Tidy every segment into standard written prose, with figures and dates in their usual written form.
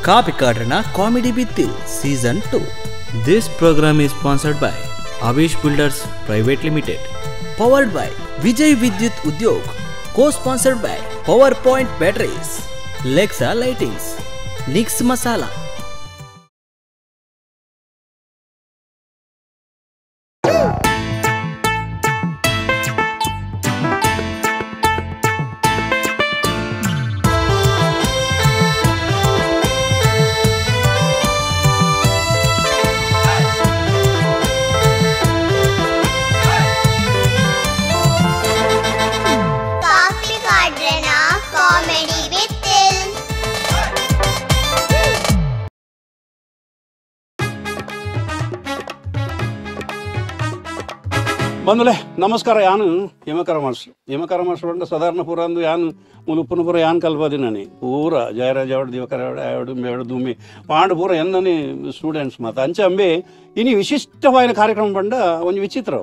Kapikadranna comedy Bithil season 2. This program is sponsored by Avish Builders Private Limited. Powered by Vijay Vidyut Udyog. Co-sponsored by PowerPoint Batteries, Lexa Lightings, Nix Masala. ಬಂದುಲೆ ನಮಸ್ಕಾರ. ಯಾನು ಯಮಕರ master. ಯಮಕರ master ಬಂದ ಸಾಧಾರಣ ಪೂರ ಅಂದು ಯಾನು ಮುಲುಪ್ಪನ ಪೂರ ಯಾನ್ ಕಲ್ಪದಿ ನಾನಿ ಪೂರ ಜಯರಾಜ್ ಅವಡು ದಿವಕರ ಅವಡು ಆವಡು ಮೇಡು ದುಮ್ಮಿ ಪಾಂಡು ಪೂರ ಎನ್ನನಿ ಸ್ಟೂಡೆಂಟ್ಸ್ ಮಾತ ಅಂಚೆ ಅಂಬೆ ಇನಿ ವಿಶಿಷ್ಟವಾದ ಕಾರ್ಯಕ್ರಮ ಬಂಡ ಒಂದು ವಿಚಿತ್ರ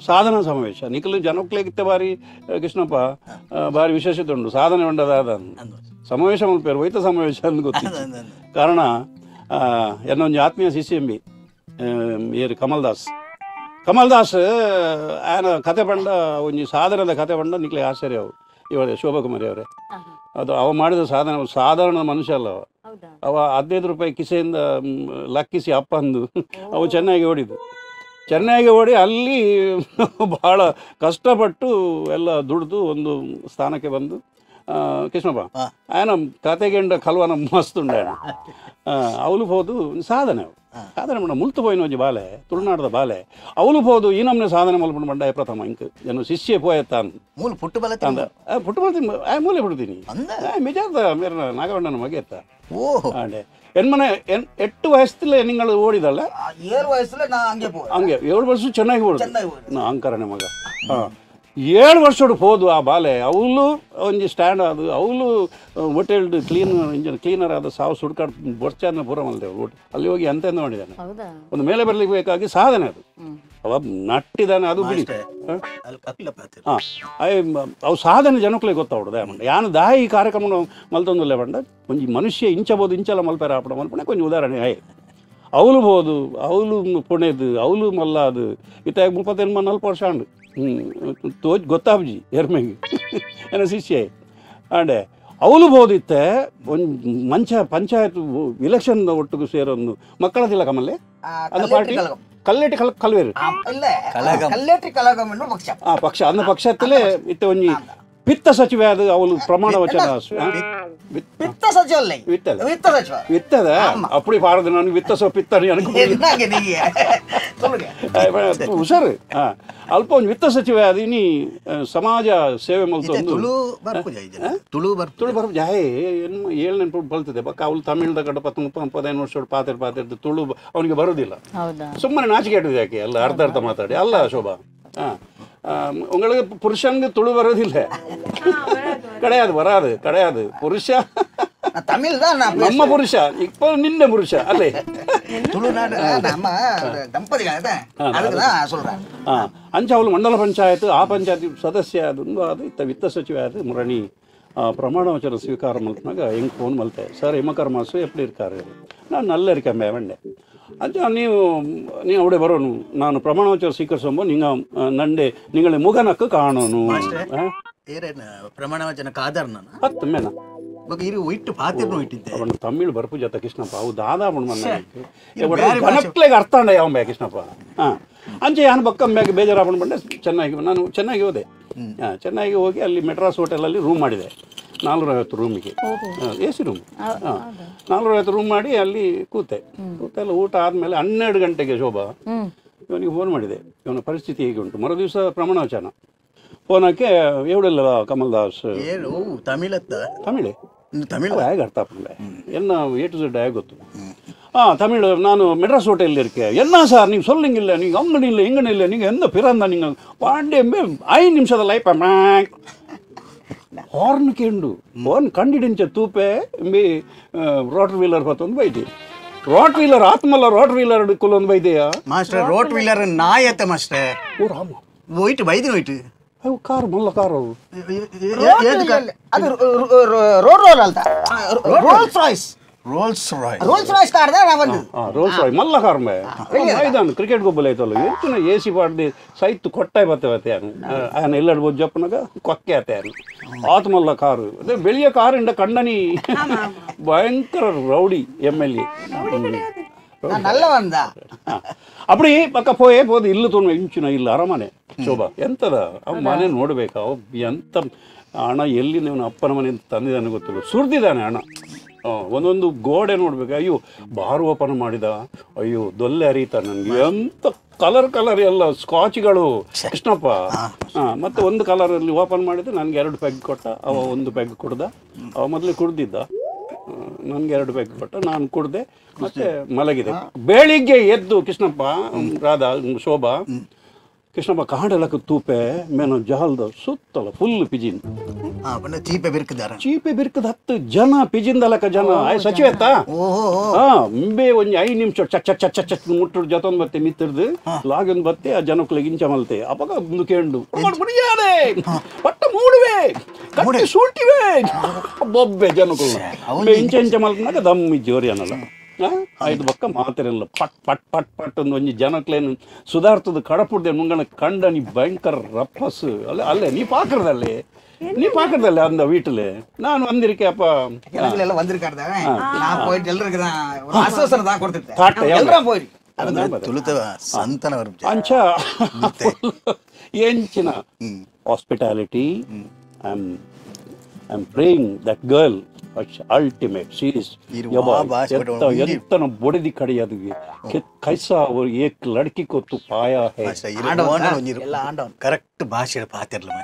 ಸಾಧನಾ ಸಮಾವೇಶ. ನಿಖಲು ಜನಕ್ಲೇಗಿತ್ತೆ ಬಾರಿ ಕೃಷ್ಣಪ್ಪ ಬಾರಿ ವಿಶೇಷತೆ ಉಂಟು. ಸಾಧನೆ ಬಂಡದಾದ ಸಮಾವೇಶ ಮಲ್ಪೇರು ಹೋಯ್ತ ಸಮಾವೇಶ ಅಂದು ಗೊತ್ತಿತ್ತು. ಕಾರಣ ಎನ್ನೊಂದು ಆತ್ಮೀಯ ಶಿಷ್ಯ ಎಂಬಿ ಏರು ಕಮಲ್ ದಾಸ್. ಕಮಲ್ ದಾಸ್ ಆಯನ ಕತೆ ಬಂಡ ಒಂಜಿ ಸಾಧನದ ಕತೆ ಬಂಡ ನಿಕ್ಲೆ ಆಶ್ಚರ್ಯ ಅವು. ಇವರೇ ಶೋಭಾಕುಮಾರಿ ಅವರೇ ಅದು ಅವ ಮಾಡಿದ ಸಾಧನೆ ಸಾಧಾರಣ ಮನುಷ್ಯ ಅಲ್ಲ ಅವ. ಅವ 15 ರೂಪಾಯಿ ಕಿಸೆಯಿಂದ ಲಕ್ಕಿಸಿ ಅಪ್ಪ ಅಂದು ಅವು ಚೆನ್ನಾಗಿ ಓಡಿದ್ದು. ಚೆನ್ನಾಗಿ ಓಡಿ ಅಲ್ಲಿ ಭಾಳ ಕಷ್ಟಪಟ್ಟು ಎಲ್ಲ ದುಡಿದು ಒಂದು ಸ್ಥಾನಕ್ಕೆ ಬಂದು ಕೃಷ್ಣಪ್ಪ ಆಯನ ಕತೆಗೆಂಡ ಕಲ್ವನ ಮಸ್ತುಂಡ ಅವಳು ಹೋದು ಸಾಧನೆ ಅವು. ಸಾಧನೆ ಮಂಡ ಮುಲ್ತು ಪೋಯಿನ ಒಂಜಿ ಬಾಲೆ ತುಳುನಾಡದ ಬಾಲೆ ಅವಳು ಪೋದು ಈ ನಮ್ಮನೆ ಸಾಧನೆ ಮಲ್ಪುಂಡು ಬಂಡಾಯ ಪ್ರಥಮ ಇಂಕ್ ಏನು ಶಿಷ್ಯ ಪೋಯತ್ತಾನ್ ಮೂಲ ಪುಟ್ಟು ಬಲ ಪುಟ್ಟು ಬಲತೀನಿ ಮೂಲೆ ಬಿಡ್ತೀನಿ ಮಿಜಾರ್ದ ಮೇರೆ ನಾಗವಣ್ಣನ ಮಗೆತ್ತ. ಓ ಆಂಡೆ ಎನ್ಮನೆ 8 ವಯಸ್ಸಲ್ಲೇ നിങ്ങൾ ಓಡಿದಲ್ಲ. 7 ವಯಸ್ಸಲ್ಲೇ ನಾ ಹಂಗೆ ಹಂಗೆ 7 ವರ್ಷ ಚೆನ್ನಾಗಿ ಓಡಿದ ನಾ ಅಂಕರನೆ ಮಗ. ಹಾಂ 7 ವರ್ಷೋಡು ಹೋದು ಆ ಬಾಲೆ ಅವಳು ಒಂಜಿ ಸ್ಟ್ಯಾಂಡ್ ಅದು ಅವಳು hotel clean engine cleaner ಆದ ಸಾವು ಸುಡ್ಕಾಡ್ ಬೊರ್ಚಾನ ಪೂರ ಮಲ್ದೇವು ಓಟ್ ಅಲ್ಲಿ ಹೋಗಿ ಎಂತೆಂದ ಮಾಡಿದ್ದಾನೆ. ಒಂದು ಮೇಲೆ ಬರಲಿಕ್ಕೆ ಬೇಕಾಗಿ ಸಾಧನೆ ಅದು. ಅವ ನಟ್ಟಿದ್ದಾನೆ ಅದು ಬಿಡಿ. ಹಾಂ ಅವು ಸಾಧನೆ ಜನಕ್ಕಲೇ ಗೊತ್ತಾವಡು ದಯಮಂಡ ಯಾನು ದಾಯಿ ಈ ಕಾರ್ಯಕ್ರಮ ಮಲ್ತೊಂದುಲ್ಲ ಬಂಡ ಒಂಜಿ ಮನುಷ್ಯ ಇಂಚಬೋದು ಇಂಚಲ ಮಲ್ಪೇರ ಆಪಡ ಮಲ್ಪಣೆ ಕೊಂಚ ಉದಾಹರಣೆ ಆಯ್ ಅವಳು ಬೋದು ಅವಳು ಪುಣೆದು ಅವಳು ಮಲ್ಲಾದು ಇತ್ತ 38 40 ವರ್ಷ ಆಂಡು ತೋಜ್ ಗೊತ್ತಾಬ್ಜಿ ಎರ್ಮೆಗೆ ಏನ ಶಿಷ್ಯ ಆಂಡೆ ಅವಳು ಬೋದಿತ್ತೆ ಒಂದು ಮಂಚ ಪಂಚಾಯತ್ ಇಲೆಕ್ಷನ್ ಒಟ್ಟಿಗೆ ಸೇರೊಂದು ಮಕ್ಕಳದಿಲ್ಲ ಕಮಲ್ಲೆ ಅಂದ ಪಾರ್ಟಿ ಕಲ್ಲೇಟಿ ಕಲ್ವೇರು ಪಕ್ಷ ಆ ಪಕ್ಷ ಅಂದ ಪಕ್ಷದಲ್ಲೇ ಇತ್ತೆ ಒಂಜಿ ವಿತ್ತ ಸಚಿವೆ ಅದು ಅವಳು ಪ್ರಮಾಣ ವಚನ ವಿತ್ತ ಸಚಿವ ವಿತ್ತದ ಅಪ್ಪಡಿ ಪಾರದು ನಾನು ವಿತ್ತ ಸೊ ಪಿತ್ತ ಹುಷಾರು. ಅಲ್ಪ ಒಂದು ವಿತ್ತ ಸಚಿವೆ ಅದು ಇನಿ ಸಮಾಜ ಸೇವೆ ಮಲ್ತೊಂದು ತುಳು ತುಳು ಬರ್ಪು ಜಾಯ್ ಏಳು ನೆನಪು ಬಲ್ತದೆ ಬಕ್ಕ ಅವಳು ತಮಿಳ್ದ ಕಡೆ 10 15 ವರ್ಷ ಪಾತಿರ್ ಪಾತಿರ್ದು ತುಳು ಅವನಿಗೆ ಬರೋದಿಲ್ಲ. ಸುಮ್ಮನೆ ನಾಚಿಕೆ ಇಡುದು ಯಾಕೆ ಅಲ್ಲ ಅರ್ಧ ಅರ್ಧ ಮಾತಾಡಿ ಅಲ್ಲ ಶೋಭಾ. ಹಾಂ உங்களுக்கு புருஷனுக்கு துளு வர்றதில்லை கிடையாது வராது கிடையாது புருஷ தமிழ் தான் நம்ம புருஷ இப்போ நின்ன புருஷ அல்லே ತುಳುನಾಡು ನಮ್ಮ ದಂಪತಿಗಳ சொல்றேன். ಅಂಚ ಅವಳು ಮಂಡಲ ಪಂಚಾಯತ್ ಆ ಪಂಚಾಯತ್ ಸದಸ್ಯ ಅದು ಅದು ಇತ್ತ ವಿತ್ತ ಸಚಿವ ಅದು ಮುರಣಿ ಪ್ರಮಾಣ ವಚನ ಸ್ವೀಕಾರ ಮಲ್ತನಾಗ ಹೆಂಗೆ ಫೋನ್ ಮಲ್ತೆ ಸರ್ ಹಿಮಕರ್ ಮಾಸು ಎಪ್ಪಡಿ ಇರ್ಕಾರು ನಾನು ನಲ್ಲ ಇರ್ಕಂಬೆ ವಂಡೆ ಅಂಚ ನೀವು ನೀವು ಅವಡೆ ಬರೋನು ನಾನು ಪ್ರಮಾಣ ವಚನ ಸ್ವೀಕರಿಸಂಬೋ ನಿಂಗ ನಂಡೆ ನಿಂಗಳ ಮುಗನಕ್ಕು ಕಾಣೋನು ಪ್ರಮಾಣ ವಚನ ಕಾದರ್ ನಾನು ಹತ್ತು ಮೇನ ಇಟ್ಟು ತಮಿಳ್ ಬರ್ಪು ಜೊತೆ ಕೃಷ್ಣಪ್ಪ ಅವು ದಾದಾ ಜನಕ್ಲೆಗೆ ಅರ್ಥ ಅಂಡ ಯಾವ ಬೇ ಕೃಷ್ಣಪ್ಪ. ಹಾಂ ಅಂಚೆ ಯಾನು ಬಕ್ಕ ಮ್ಯಾಗೆ ಬೇಜಾರಾಪಣ ಬಂಡೆ ಚೆನ್ನಾಗಿ ನಾನು ಚೆನ್ನಾಗಿ ಹೋದೆ. ಹಾಂ ಚೆನ್ನಾಗಿ ಹೋಗಿ ಅಲ್ಲಿ ಮೆಡ್ರಾಸ್ ಹೋಟೆಲಲ್ಲಿ ರೂಮ್ ಮಾಡಿದೆ 450 ರೂಮಿಗೆ A C room. ಹಾಂ 450 ರೂಮ್ ಮಾಡಿ ಅಲ್ಲಿ ಕೂತೆ. ಕೂತೆಲ್ಲ ಊಟ ಆದಮೇಲೆ 12 ಗಂಟೆಗೆ ಶೋಭಾ ಇವನಿಗೆ ಫೋನ್ ಮಾಡಿದೆ ಇವನ ಪರಿಸ್ಥಿತಿ ಹೇಗೆ ಉಂಟು. ಮರು ದಿವಸ ಪ್ರಮಾಣ ವಚನ ಫೋನ್ ಹಾಕಿ ಎವಡೆಲ್ಲ ಕಮಲ್ ದಾಸ್ ತಮಿಳತ್ತ ತಮಿಳೇ ತಮಿಳ್ ಹೇಗೆ ಅರ್ಥ ಆಗ್ತದೆ ಎನ್ನ A to Z ಹೇಗೆ ಗೊತ್ತು. ಹಾಂ ತಮಿಳು ನಾನು ಮೆಡ್ರಾಸ್ ಹೋಟೆಲ್ ಇರ್ಕೆ ಎನ್ನ ಸರ್ ನೀವು ಸೊಲ್ಲಿಂಗಿಲ್ಲ ನೀವು ಅಂಗಡಿಲ್ಲ ಹಿಂಗಣಿಲ್ಲ ನೀವು ಎಂದ ಪಿರಂದ ನಿಂಗೆ ಪಾಂಡೆ 5 ನಿಮಿಷದ ಲೈಫ್ ಹಾರ್ನ್ ಕೇಂಡು ಹಾರ್ನ್ ಕಂಡಿಡಿಂಚ ತೂಪೆ ಎಂಬಿ ರೋಟರ್ ವೀಲರ್ ಪತ್ತೊಂದು ಬೈತಿ ರೋಟ್ ವೀಲರ್ ಆತ್ಮಲ್ಲ ರೋಟ್ ವೀಲರ್ ಕುಲ್ಲೊಂದು ಬೈದೆಯಾ master rote wheeler ನಾಯತ್ತ master ಓ ರಾಮ ಹೋಯ್ತು ಬೈದಿ ಹೋಯ್ತು ಅವು ಕಾರ್ ಮಲ್ಲ ಕಾರ್ ಅವು ಅದು ರೋಡ್ ರೋಲ್ ಅಲ್ದ, Rolls Royce. Rolls Royce Rolls Royce car தான் நான் வந்து ರೋಲ್ಸ್ ರಾಯ್ ಮಲ್ಲ ಕಾರ್ ಮೇ ಮೈದಾನ ಕ್ರಿಕೆಟ್ ಗೊಬ್ಬಲ ಐತಲ್ಲ ಎಂಚಿನ ಎ ಸಿ ಪಾಡ್ದು ಸೈತ್ ಕೊಟ್ಟಾಯ್ ಬತ್ತೆ ಬತ್ತೆ ಆಯನ ಎಲ್ಲಡ್ ಬೊಜ್ಜಪ್ಪನಾಗ ಕೊಕ್ಕೆ ಆತೆ ಆತ ಮಲ್ಲ ಕಾರು ಅದೇ ಬೆಳಿಯ ಕಾರಿಂಡ ಕಣ್ಣನಿ ಭಯಂಕರ rowdy M L A நல்லவன் தான் அப்படி ಪಕ್ಕ ಪೋಯೇ போது ಇಲ್ಲು ತೋನು ಇಂಚಿನ ಇಲ್ಲ ಅರಮನೆ ಶೋಭಾ ಎಂತದ ಅವ್ ಮನೆ ನೋಡ್ಬೇಕು ಅವ್ ಎಂತ ಹಣ ಎಲ್ಲಿ ನೀವು ಅಪ್ಪನ ಮನೆ ತಂದಿದ್ದಾನೆ ಗೊತ್ತಿಲ್ಲ ಸುರಿದಿದ್ದಾನೆ ಹಣ ಒಂದೊಂದು ಗೋಡೆ ನೋಡ್ಬೇಕು ಅಯ್ಯೋ ಬಾರು ಓಪನ್ ಮಾಡಿದ ಅಯ್ಯೋ ದೊಲ್ಲೆ ಅರಿತ ನನಗೆ ಎಂತ ಕಲರ್ ಕಲರ್ ಎಲ್ಲ ಸ್ಕಾಚ್ಗಳು ಕೃಷ್ಣಪ್ಪ ಮತ್ತೆ ಒಂದು ಕಲರಲ್ಲಿ ಓಪನ್ ಮಾಡಿದ್ದು ನನಗೆ 2 ಪೆಗ್ ಕೊಟ್ಟ ಅವ 1 ಪೆಗ್ ಕುಡ್ದ ಅವ ಮೊದಲು ಕುಡ್ದಿದ್ದ ನನಗೆ 2 ಪೆಗ್ ಕೊಟ್ಟ ನಾನು ಕುಡ್ದೆ ಮತ್ತೆ ಮಲಗಿದೆ ಬೆಳಿಗ್ಗೆ ಎದ್ದು ಕೃಷ್ಣಪ್ಪ ರಾಧಾ ಶೋಭಾ ಕೃಷ್ಣಪ್ಪ ಕಾಡೆಲಕ್ಕ ತೂಪೆ ಮೇನ ಜಾಲ್ದ ಸುತ್ತಲ ಫುಲ್ ಪಿಜಿನ್ ಚೀಪೆ ಬಿರ್ಕದಾರ ಚೀಪೆ ಬಿರ್ಕದ 10 ಜನ ಪಿಜಿನ್ದಲಕ ಜನ ಆಯ್ ಸಚಿವೆತ್ತ ಇಂಬೆ ಒಂಜಿ 5 ನಿಮಿಷ ಚಕ್ ಚಕ್ ಚಕ್ ಚಕ್ ಚಕ್ ಮುಟ್ಟುಡು ಜತೊಂದು ಬತ್ತೆ ಮಿತ್ತಿರ್ದು ಲಾಗೊಂದು ಬತ್ತೆ ಆ ಜನಕ್ಕುಲೆಗ್ ಇಂಚ ಮಲ್ತೆ ಅಪಗ ಮುಂದುಕೆಂಡು ಮುಡಿಯಾದೆ ಪಟ್ಟ ಮೂಡುವೆ ಕಟ್ಟಿ ಸೂಟಿವೆ ಬೊಬ್ಬೆ ಜನಕ್ಕುಲು ಇಂಚ ಇಂಚ ಮಲ್ಪನಾಗ ದಮ್ ಇಜ್ಜಿ ಅನ್ನಲ್ಲ ಐದು ಬಕ್ಕ ಮಾತಿರಲ್ಲ ಪಟ್ ಪಟ್ ಪಟ್ ಪಟ್ ಒಂದು ಒಂಜಿ ಜನಕ್ಲೇನು ಸುಧಾರ್ತದ ಕಡಪುಡ್ದೆ ಮುಂಗಣ ಕಂಡ ನೀ ಭಯಂಕರ ರಪ್ಪಸ್ ಅಲ್ಲೇ ಅಲ್ಲೇ ನೀ ಪಾಕರದಲ್ಲೇ ನೀ ಪಾಕರದಲ್ಲೇ ಅಂದ வீட்டுல நான் வந்திருக்கேன் அப்ப எல்லாம் வந்திருக்காரு நான் போயிட்டு எல்லாருக்கும் தான் ஆசுவாசனை தான் கொடுத்துட்டேன் எல்லாரும் போயிடு ತುಳುತ ಸಂತನ ಅಂಚ ಎಂಚಿನ hospitality I am praying that girl ultimate she is ಎಂತನ ಬೊಡೆದಿ ಕಡೆಯದು ಕೈಸಾ ಏಕ್ ಲಡ್ಕಿ ಕೊತ್ತು ಪಾಯ ಹೇ ಕರೆಕ್ಟ್ ಭಾಷೆ ಪಾತಿರಲ್ಲ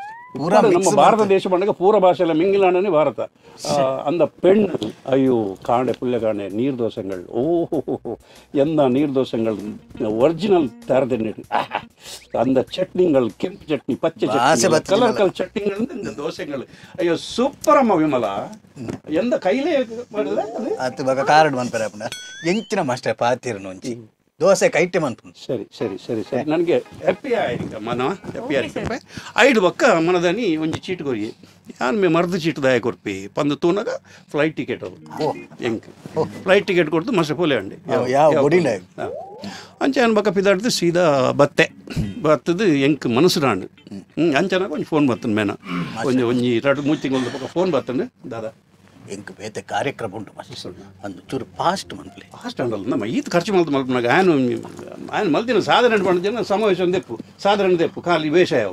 ನಮ್ಮ ಭಾರತ ದೇಶ ಬಂದಾಗ ಪೂರ ಭಾಷೆ ಎಲ್ಲ ಮಿಂಗಿಲಾಂಡನೇ ಭಾರತ ಅಂದ ಪೆಣ್ಣು ಅಯ್ಯೋ ಕಾಂಡೆ ಪುಲ್ಯ ಕಾಂಡೆ ನೀರು ದೋಸೆಗಳು ಓಹೋ ಎಂದ ನೀರು ದೋಸೆಗಳು ಒರಿಜಿನಲ್ ತರದೆಣ್ಣೆ ಅಂದ ಚಟ್ನಿಗಳು ಕೆಂಪು ಚಟ್ನಿ ಪಚ್ಚೆ ಚಟ್ನಿ ಕಲರ್ ಕಲರ್ ಚಟ್ನಿಗಳು ಇಂದ ದೋಸೆಗಳು ಅಯ್ಯೋ ಸೂಪರ್ ಅಮ್ಮ ವಿಮಲ ಎಂದ ಕೈಲೇ ಮಾಡಿದ ಅದು ಬಗ ಕಾರ್ಡ್ ಮನ್ಪರೆ ಅಪ್ಪನ ಎಂಚಿನ ಮಾಸ್ಟರ್ ಪಾತಿರನು ಒಂಜಿ ದೋಸೆ ಕೈಟೆ ಮನ್ಪು ಸರಿ ಸರಿ ಸರಿ ಸರಿ ನನಗೆ ಹ್ಯಾಪಿ ಆಯ್ತು ಮನ ಹ್ಯಾಪಿ ಆಯ್ತು ಐದು ಬಕ್ಕ ಮನದನಿ ಒಂಜಿ ಚೀಟ್ ಕೊರಿ ಯಾನ್ ಮೇ ಮರ್ದು ಚೀಟ್ ದಾಯ ಕೊರ್ಪಿ ಪಂದು ತೂನಾಗ ಫ್ಲೈಟ್ ಟಿಕೆಟ್ ಅದು ಎಂಕ್ ಫ್ಲೈಟ್ ಟಿಕೆಟ್ ಕೊಡ್ತು ಮಸ್ತ್ ಪೋಲೆ ಅಂಡಿ ಅಂಚೆ ಅನ್ ಬಕ್ಕ ಪಿದಾಡ್ದು ಸೀದಾ ಬತ್ತೆ ಬತ್ತದು ಎಂಕ್ ಮನಸ್ಸು ರಾಂಡು ಅಂಚನಾಗ ಒಂಜಿ ಫೋನ್ ಬರ್ತದೆ ಮೇನ ಒಂಜಿ ಒಂಜಿ 2-3 ತಿಂಗಳ ಪಕ್ಕ ಫೋನ್ ಬರ್ತದೆ ದಾದಾ ಎಂಕ್ ಬೇತೆ ಕಾರ್ಯಕ್ರಮ ಉಂಟು ಮಾಸ್ಟರ್ ಒಂದು ಚೂರು ಫಾಸ್ಟ್ ಮನ್ಪಲೆ ಫಾಸ್ಟ್ ಅಂಡಲ್ಲ ನಮ್ಮ ಈತ ಖರ್ಚು ಮಲ್ತು ಮಲ್ಪನಾಗ ಆಯನ ಆಯನ ಮಲ್ದಿನ ಸಾಧಾರಣ ಪಂಡ ಜನ ಸಮಾವೇಶ ದೆಪ್ಪು ಸಾಧಾರಣ ದೆಪ್ಪು ಖಾಲಿ ವೇಷ ಯಾವ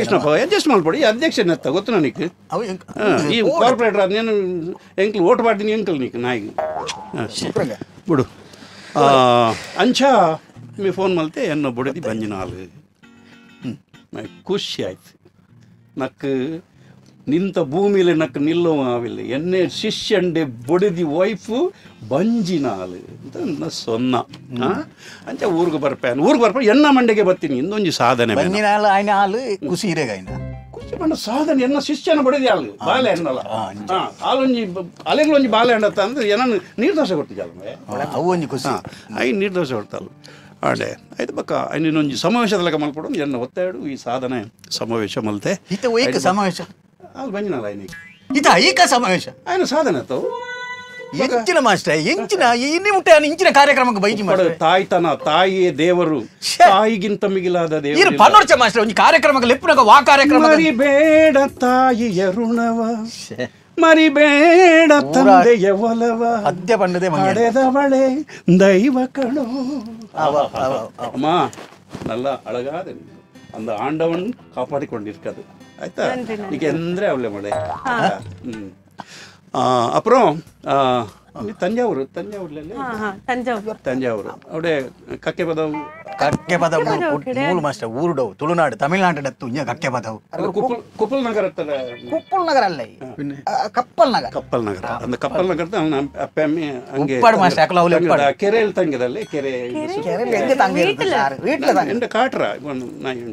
ಕೃಷ್ಣಪ್ಪ ಅಡ್ಜಸ್ಟ್ ಮಲ್ಪಡಿ ಅಧ್ಯಕ್ಷ ನೆತ್ತ ಗೊತ್ತು ನನಗೆ ಈ ಕಾರ್ಪೊರೇಟರ್ ಆದ ಎಂಕ್ಲು ಓಟ್ ಮಾಡ್ತೀನಿ ಎಂಕಲ್ ನೀಕು ನಾಯಿಗೆ ಬಿಡು ಅಂಚ ಮೀ ಫೋನ್ ಮಲ್ತೆ ಎನ್ನ ಬುಡದಿ ಬಂಜಿನಾಲು ಖುಷಿ ಆಯ್ತು ನಕ್ ನಿಂತ ಭೂಮಿಲಿ ನಕ್ ನಿಲ್ಲೋ ಆವಿಲ್ಲ ಎನ್ನೆ ಶಿಷ್ಯಂಡೆ ಬೊಡಿದಿ ವೈಫು ಬಂಜಿನಾಲು ಅಂತ ಸೊನ್ನ ಅಂಚ ಊರಿಗೆ ಬರ್ಪೇನು ಊರಿಗೆ ಬರ್ಪ ಎನ್ನ ಮಂಡೆಗೆ ಬರ್ತೀನಿ ಇಂದೊಂಜಿ ಸಾಧನೆ ಬಂಜಿನಾಲು ಆಯ್ನ ಹಾಲು ಖುಷಿ ಇರೇಗ ಆಯ್ನ ಖುಷಿ ಪಂಡ ಸಾಧನೆ ಎನ್ನ ಶಿಷ್ಯನ ಬಡಿದಿ ಹಾಲು ಬಾಲೆ ಹಣ್ಣಲ್ಲ ಹಾಲೊಂಜಿ ಅಲೆಗಳೊಂಜಿ ಬಾಲೆ ಹಣ್ಣತ್ತ ಅಂದ್ರೆ ಏನನ್ನು ನೀರು ದೋಸೆ ಕೊಡ್ತಿದ್ದಲ್ಲ ಅವು ಒಂಜಿ ಖುಷಿ I ನೀರು ದೋಸೆ ಕೊಡ್ತಲ್ಲ ಆಡೆ ಆಯ್ತು ಬಕ್ಕ ಇನ್ನೊಂಜಿ ಸಮಾವೇಶದಲ್ಲ ಮಲ್ಪಡು ಎನ್ನ ಒತ್ತಾಡು ಈ ಸಾಧನೆ ಸಮಾವೇಶ ಮಲ್ತೆ ಈತ ಒಯ್ಕ ಸಮಾವೇಶ ಅಲ್ಲಿ ಬಂಜಿನಲ್ಲ ಐನಿಗೆ ಈತ ಐಕ ಸಮಾವೇಶ ఆయన ಸಾಧನೆ ತಾವು ಎಂಚಿನ ಮಾಸ್ಟರ್ ಎಂಚಿನ ಇನ್ನಿ ಮುಟ್ಟೆ ಇಂಚಿನ ಕಾರ್ಯಕ್ರಮಕ್ಕೆ ಬೈಜಿ ಮಾಡು ತಾಯ್ತನ ತಾಯಿಯೇ ದೇವರು ತಾಯಿಗಿಂತ ಮಿಗಿಲಾದ ದೇವರು ಪನ್ನೊರ್ಚ ಮಾಸ್ಟರ್ ಒಂಜಿ ಕಾರ್ಯಕ್ರಮಕ್ಕೆ ಲೆಪ್ಪುನಗ ವಾ ಕಾರ್ಯಕ್ರಮ ಮರಿಬೇಡ ತಾಯಿಯ ಋಣವ ಮರಿಬೇಡ ತಂದೆಯ ಒಲವ ಅದ್ಯ ಪಂಡದೆ ಪಡೆದವಳೆ ದೈವ ಕಣೋ ಅಮ್ಮ நல்ல அழகாದ அந்த ஆண்டவன் காப்பாடி கொண்டிருக்காது ಆಯ್ತಾ ಈಗ ಎಂದ್ರೆ ಅವಳೆ ಮಳೆ அப்புறம் தஞ்சாவூர் தஞ்சாவூர்ல தஞ்சாவூர் அப்படியே கக்கே பதவு ಕಕ್ಕೆ ಪದವು ಮೂಲು ಮಾಸ್ಟರ್ ಊರುಡವು ತುಳುನಾಡು ತಮಿಳುನಾಡು ಇಂಜ ಕಕ್ಕೆ ಪದವು ಕುಪ್ಪಲ್ ನಗರ ಕುಪ್ಪಲ್ ನಗರ ಅಲ್ಲ ಕಪ್ಪಲ್ ನಗರ ಕಪ್ಪಲ್ ನಗರ அந்த கப்பல் நகர் தான் அப்பமே அங்கே உப்பாடு மாஸ்டர் அக்கல அவளே உப்பாடு ಕೆರೆಯಲ್ಲಿ ತಂಗಿದಲ್ಲಿ ಕೆರೆ ಕೆರೆಯಲ್ಲಿ எங்க தங்கி இருக்கு சார் வீட்ல தங்கி எந்த காட்டுறா நான்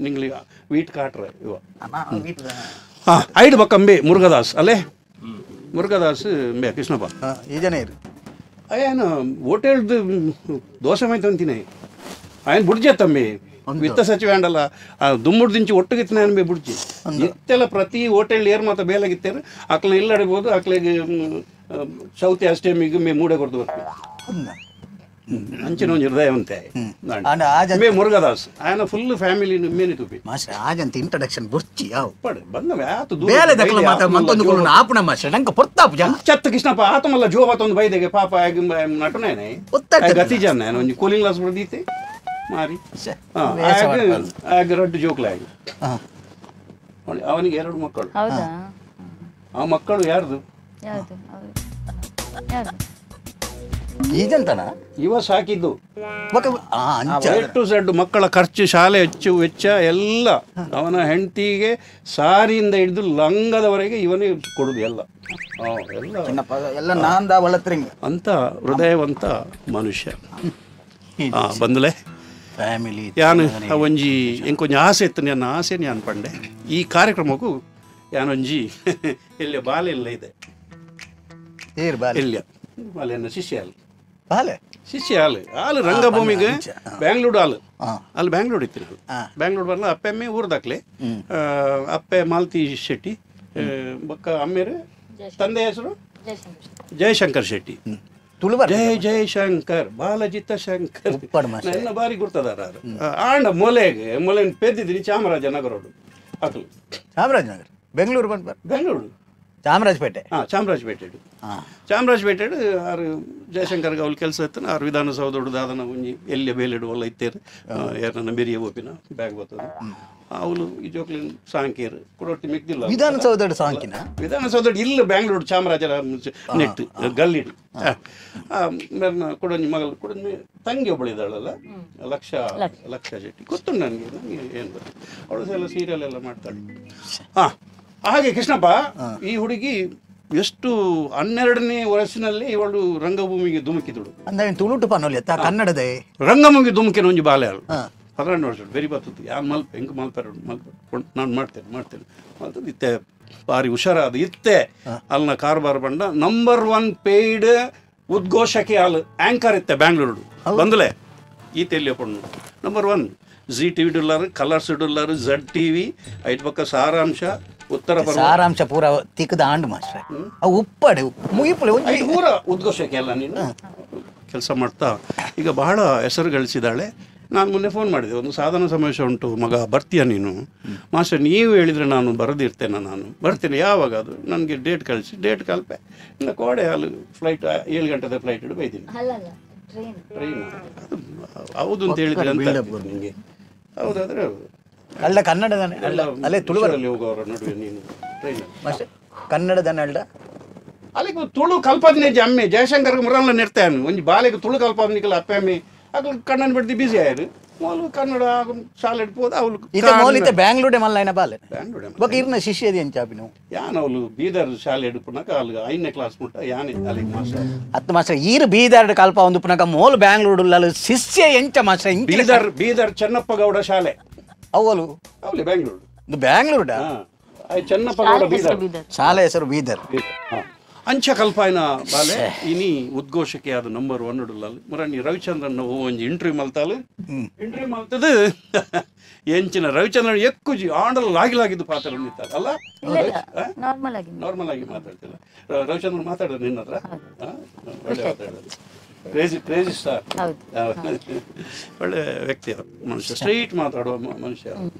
நீங்கள் வீட்டு காட்டுற இவ அண்ணா வீட்ல ಐದು ಬಕ್ಕಂಬೆ ಮುರುಗದಾಸ್ ಅಲ್ಲೇ ಮುರುಗದಾಸ್ ಬೆ ಕೃಷ್ಣಪ್ಪ ಈ ಜನ ಇರು ఆయన ಹೋಟೆಲ್ದು ದೋಸೆ ಮೈತು ಅಂತೀನಿ ఆయన ಬುಡ್ಜೆ ತಮ್ಮಿ ವಿತ್ತ ಸಚಿವ ಅಂಡಲ್ಲ ದುಮ್ಮುಡ್ದಿಂಚಿ ಒಟ್ಟುಗಿತ್ತು ನಾನು ಬುಡ್ಚಿ ಇತ್ತೆಲ್ಲ ಪ್ರತಿ ಹೋಟೆಲ್ ಏರ್ ಮಾತ ಬೇಲಾಗಿತ್ತೇರು ಅಕ್ಲ ಇಲ್ಲಡಿಬೋದು ಅಕ್ಲಿಗೆ ಚೌತಿ ಅಷ್ಟಮಿಗೆ ಮೇ ಮೂಡೆ ಕೊಡ್ತು ಬರ್ತೀವಿ ಅಂಚಿನ ಒಂಜಿ ಹೃದಯವಂತೆ ಮೇ ಮುರುಗದಾಸ್ ಆಯನ ಫುಲ್ ಫ್ಯಾಮಿಲಿ ಮೇನೆ ತುಪಿ ಮಾಸ್ಟರ್ ಆಜಂತ ಇಂಟ್ರಡಕ್ಷನ್ ಬುರ್ಚಿ ಯಾವ ಪಡೆ ಬಂದವೆ ಆತು ದೂರ ಬೇಲೆ ದಕ್ಕಲ ಮಾತ ಮತ್ತೊಂದು ಕುಲು ಆಪುಣ ಮಾಸ್ಟರ್ ನಂಗೆ ಪೊರ್ತಾಪು ಜನ ಚತ್ತ ಕೃಷ್ಣಪ್ಪ ಆತಮಲ್ಲ ಜೋ ಬಾತೊಂದು ಬೈದೆಗೆ ಪಾಪ ನಟನೇನೆ ಗತಿ ಜನ ಒಂಜಿ ಕೂಲಿಂಗ್ ಗ್ಲಾಸ್ ಬಡ್ದೀತೆ ಮಾರಿ ಆಗ ರಡ್ಡು ಜೋಕ್ಲಾಗಿ ಅವನಿಗೆ 2 ಮಕ್ಕಳು. ಆ ಮಕ್ಕಳು ಯಾರ್ದು? ಈಜಂತನ ಇವ ಸಾಕಿದ್ದು A to Z ಮಕ್ಕಳ ಖರ್ಚು, ಶಾಲೆ ಹೆಚ್ಚು ವೆಚ್ಚ ಎಲ್ಲ ಅವನ ಹೆಂಡತಿಗೆ ಸಾರಿಯಿಂದ ಹಿಡಿದು ಲಂಗದವರೆಗೆ ಇವನೇ ಕೊಡುದು ಎಲ್ಲ ಎಲ್ಲ ಅಂತ ಹೃದಯವಂತ ಮನುಷ್ಯ. ಬಂದಲೆ ಫ್ಯಾಮಿಲಿ ಯಾನು ಒಂಜಿ ಎಂಕೊಂಜಿ ಆಸೆ ಇತ್ತು, ನನ್ನ ಆಸೆ ನಾನು ಪಂಡೆ ಈ ಕಾರ್ಯಕ್ರಮಕ್ಕೂ ಯಾನೊಂಜಿ ಎಲ್ಲಿಯ ಬಾಲೆ ಎಲ್ಲ ಇದೆ ಎಲ್ಲಿಯ ಬಾಲೆಯನ್ನ ಶಿಷ್ಯ ಅಲ್ಲ ಬಾಲೆ ಶಿಷ್ಯ ಹಾಲು ಹಾಲು ರಂಗಭೂಮಿಗೆ ಬ್ಯಾಂಗ್ಳೂರು ಹಾಲು ಅಲ್ಲಿ ಬ್ಯಾಂಗ್ಳೂರು ಇತ್ತು ನಾನು ಬ್ಯಾಂಗ್ಳೂರು ಬರಲ್ಲ ಅಪ್ಪೆಮ್ಮೆ ಊರ್ದಾಕ್ಲೆ ಅಪ್ಪೆ ಮಾಲತಿ ಶೆಟ್ಟಿ ಬಕ್ಕ ಅಮ್ಮೇರು ತಂದೆ ಹೆಸರು ಜಯಶಂಕರ್ ಶೆಟ್ಟಿ. ಜಯ ಜಯಶಂಕರ್ ಬಾಲಜಿತ ಶಂಕರ್ ನನ್ನ ಬಾರಿ ಗುರ್ತದಾರ ಆಂಡ ಮೊಲೆಗೆ ಮೊಲೆ ಪೆದ್ದಿದ್ದೀನಿ ಚಾಮರಾಜನಗರೋಡು ಅಕಲು ಚಾಮರಾಜನಗರ ಬೆಂಗಳೂರು ಬಂದು ಬೆಂಗಳೂರು ಚಾಮರಾಜಪೇಟೆ ಹಾಂ ಚಾಮರಾಜಪೇಟೆ ಚಾಮರಾಜಪೇಟೆ ಆರು ಜಯಶಂಕರ್ಗೆ ಅವ್ರು ಕೆಲಸ ಇತ್ತು ಆರು ವಿಧಾನಸೌಧ ದಾದನ ಒಂಜಿ ಎಲ್ಲಿ ಬೇಲಿಡುವಲ್ಲ ಇತ್ತೇರು ಯಾರನ್ನ ಬೆರಿಯ ಓಪಿನ ಬ್ಯಾಗ್ ಬರ್ತದೆ ಅವಳು ಈ ಜೋಕ್ಲಿನ್ ಸಾಂಕೇರು ಕೊಡೊಟ್ಟಿ ಮಿಕ್ದಿಲ್ಲ ವಿಧಾನಸೌಧ ಸಾಂಕಿನ ವಿಧಾನಸೌಧ ಇಲ್ಲ ಬ್ಯಾಂಗ್ಳೂರು ಚಾಮರಾಜರ ನೆಟ್ಟು ಗಲ್ಲಿಡು ಕೊಡೊಂಜಿ ಮಗಳು ಕೊಡೊಂಜಿ ತಂಗಿ ಒಬ್ಬಳಿದ್ದಾಳಲ್ಲ ಲಕ್ಷ ಲಕ್ಷ ಶೆಟ್ಟಿ ಗೊತ್ತುಂಟು ನನಗೆ ನನಗೆ ಏನು ಗೊತ್ತು ಅವಳು ಎಲ್ಲ ಸೀರಿಯಲ್ ಎಲ್ಲ ಮಾಡ್ತಾಳೆ. ಹಾಂ ಹಾಗೆ ಕೃಷ್ಣಪ್ಪ ಈ ಹುಡುಗಿ ಎಷ್ಟು 12ನೇ ವಯಸ್ಸಿನಲ್ಲಿ ಇವಳು ರಂಗಭೂಮಿಗೆ ಧುಮುಕಿದಳು. ಅಂದ್ರೆ ತುಳುಟು ಪನೋಲಿ ಕನ್ನಡದ ರಂಗಭೂಮಿಗೆ ಧುಮುಕಿನ ಒಂಜಿ ಬಾಲೆ ಅಲ್ಲ 12 ವರ್ಷ ಬೆರಿ ಬರ್ತದೆ ಯಾರು ಮಲ್ಪ ಹೆಂಗೆ ಮಲ್ಪಾರ ಮಲ್ಪ ನಾನು ಮಾಡ್ತೇನೆ ಮಾಡ್ತೇನೆ ಮಲ್ತದ್ದು ಇತ್ತೆ ಭಾರಿ ಹುಷಾರಾದ ಇತ್ತೆ ಅಲ್ಲಿನ ಕಾರ್ಬಾರ್ ಬಂಡ ನಂಬರ್ 1 ಪೇಯ್ಡ್ ಉದ್ಘೋಷಕಿ ಹಾಲು ಆ್ಯಂಕರ್ ಇತ್ತೆ ಬ್ಯಾಂಗ್ಳೂರು ಬಂದಲೇ ಈತ ಎಲ್ಲಿ ಪಣ್ಣು number 1 G T V ಡೊಲ್ಲಾರು colours ಡೊಲ್ಲಾರು Z T V ಐದು ಪಕ್ಕ ಸಾರಾಂಶ ಉತ್ತರ ಸಾರಾಂಶ ಪೂರ ತಿಕ್ಕದ ಆಂಡು ಮಾಸ್ಟ್ರೆ ಉಪ್ಪಡೆ ಮುಗಿಪುಲೆ ಪೂರ ಉದ್ಘೋಷಕ್ಕೆ ಅಲ್ಲ ನೀನು ಕೆಲಸ ಮಾಡ್ತಾ ಈಗ ಬಹಳ ಹೆಸರು ಗಳಿಸಿದಾಳೆ. ನಾನು ಮೊನ್ನೆ ಫೋನ್ ಮಾಡಿದೆ, ಒಂದು ಸಾಧನ ಸಮಾವೇಶ ಉಂಟು ಮಗ ಬರ್ತೀಯ ನೀನು? ಮಾಸ್ಟರ್ ನೀವು ಹೇಳಿದರೆ ನಾನು ಬರದಿರ್ತೇನೆ, ನಾನು ಬರ್ತೀನಿ. ಯಾವಾಗ ಅದು ನನಗೆ ಡೇಟ್ ಕಳಿಸಿ ಡೇಟ್ ಕಲ್ಪೆ ಇಲ್ಲ ಕೋಡೆ ಅಲ್ಲಿ ಫ್ಲೈಟ್ 7 ಗಂಟೆದ ಫ್ಲೈಟ್ ಇಡು ಬೈತೀನಿ ಟ್ರೈನ್ ಅದು ಹೌದು ಅಂತ ಹೇಳಿದ್ರೆ ಅಂತ ನಿಮಗೆ ಹೌದಾದರೆ ಹೌದು ಅಲ್ಲ ಕನ್ನಡದಾನೆ ಅಲ್ಲ ಅಲ್ಲೇ ತುಳುವರಲ್ಲಿ ಹೋಗೋರ ನಡುವೆ ನೀನು ಟ್ರೈನ್ ಕನ್ನಡದಾನೆ ಅಲ್ಲ ಅಲ್ಲಿಗೆ ತುಳು ಕಲ್ಪನೆ ಅಮ್ಮೆ ಜಯಶಂಕರ್ ಮುರಲ್ಲ ನೆಡ್ತಾನು ಒಂಜಿ ಬಾಲೆಗೆ ತುಳು ಕಲ್ಪನಿಕಲ್ಲ ಅಪ್ಪೆ ಅಮ್ಮೆ ಅಗ್ಲು ಕಣ್ಣನ್ನು ಬಿಡ್ದು ಬಿಸಿ ಆಯ್ತು ಮೊದಲು ಕನ್ನಡ ಶಾಲೆ ಇಡ್ಬೋದು ಅವಳು ಇತ್ತೆ ಮೌಲಿತೆ ಬ್ಯಾಂಗ್ಳೂಡೆ ಮಲ್ಲೈನ ಬಾಲೆ ಬ್ಯಾಂಗ್ಳೂಡೆ ಬೊಕ ಇರ್ನ ಶಿಷ್ಯದಿ ಎಂಚಾಪಿ ನಾವು ಯಾನ್ ಅವಳು ಬೀದರ್ ಶಾಲೆ ಇಡ್ಪುನಕ ಅಲ್ಲಿ 5ನೇ ಕ್ಲಾಸ್ ಮುಟ್ಟ ಯಾನೆ ಅಲ್ಲಿಗೆ ಮಾಸ್ಟರ್ ಅತ್ತ ಮಾಸ್ಟರ್ ಈರು ಬೀದರ್ ಕಲ್ಪ ಒಂದು ಪುನಕ ಮೋಲು ಬ್ಯಾಂಗ್ಳೂರು ಶಿಷ್ಯ ಎಂಚ ಮಾಸ್ಟರ್ ಬೀದರ್ ಬೀದರ್ ಚೆನ್ನಪ್ಪ ಗೌಡ ಶಾಲೆ ಅವಳು ಅವಳು ಬ್ಯಾಂಗ್ಳೂರು ಇದು ಬ್ಯಾಂಗ್ಳೂರ್ಡ ಚೆನ್ನಪ್ಪ ಗೌಡ ಬೀದರ್ ಶಾಲೆ ಹೆಸರು ಬೀದರ್ ಅಂಚ ಕಲ್ಪಾಯನ ಬಾಲೆ ಇನಿ ಉದ್ಘೋಷಕ್ಕೆ ಅದು ನಂಬರ್ 1 ಉಡಲಲ್ಲಿ ಮುರಣಿ ರವಿಚಂದ್ರನ್ ಒಂಜಿ ಇಂಟರ್ವ್ಯೂ ಮಲ್ತಾಲು ಇಂಟರ್ವ್ಯೂ ಮಲ್ತದು ಎಂಚಿನ ರವಿಚಂದ್ರನ್ ಎಕ್ಕುಜಿ ಆಂಡಲ್ ಲಾಗಿಲಾಗಿದ್ದು ಪಾತ್ರ ನಿಂತಾರ ಅಲ್ಲ ನಾರ್ಮಲ್ ಆಗಿ ಮಾತಾಡ್ತಿಲ್ಲ ರವಿಚಂದ್ರನ್ ಮಾತಾಡೋದು ನಿನ್ನ ಹತ್ರ ಒಳ್ಳೆ ಮಾತಾಡೋದು crazy crazy star ಒಳ್ಳೆ ವ್ಯಕ್ತಿ ಅವರು ಮನುಷ್ಯ ಸ್ಟ್ರೈಟ್ ಮಾತಾಡುವ ಮನುಷ್ಯ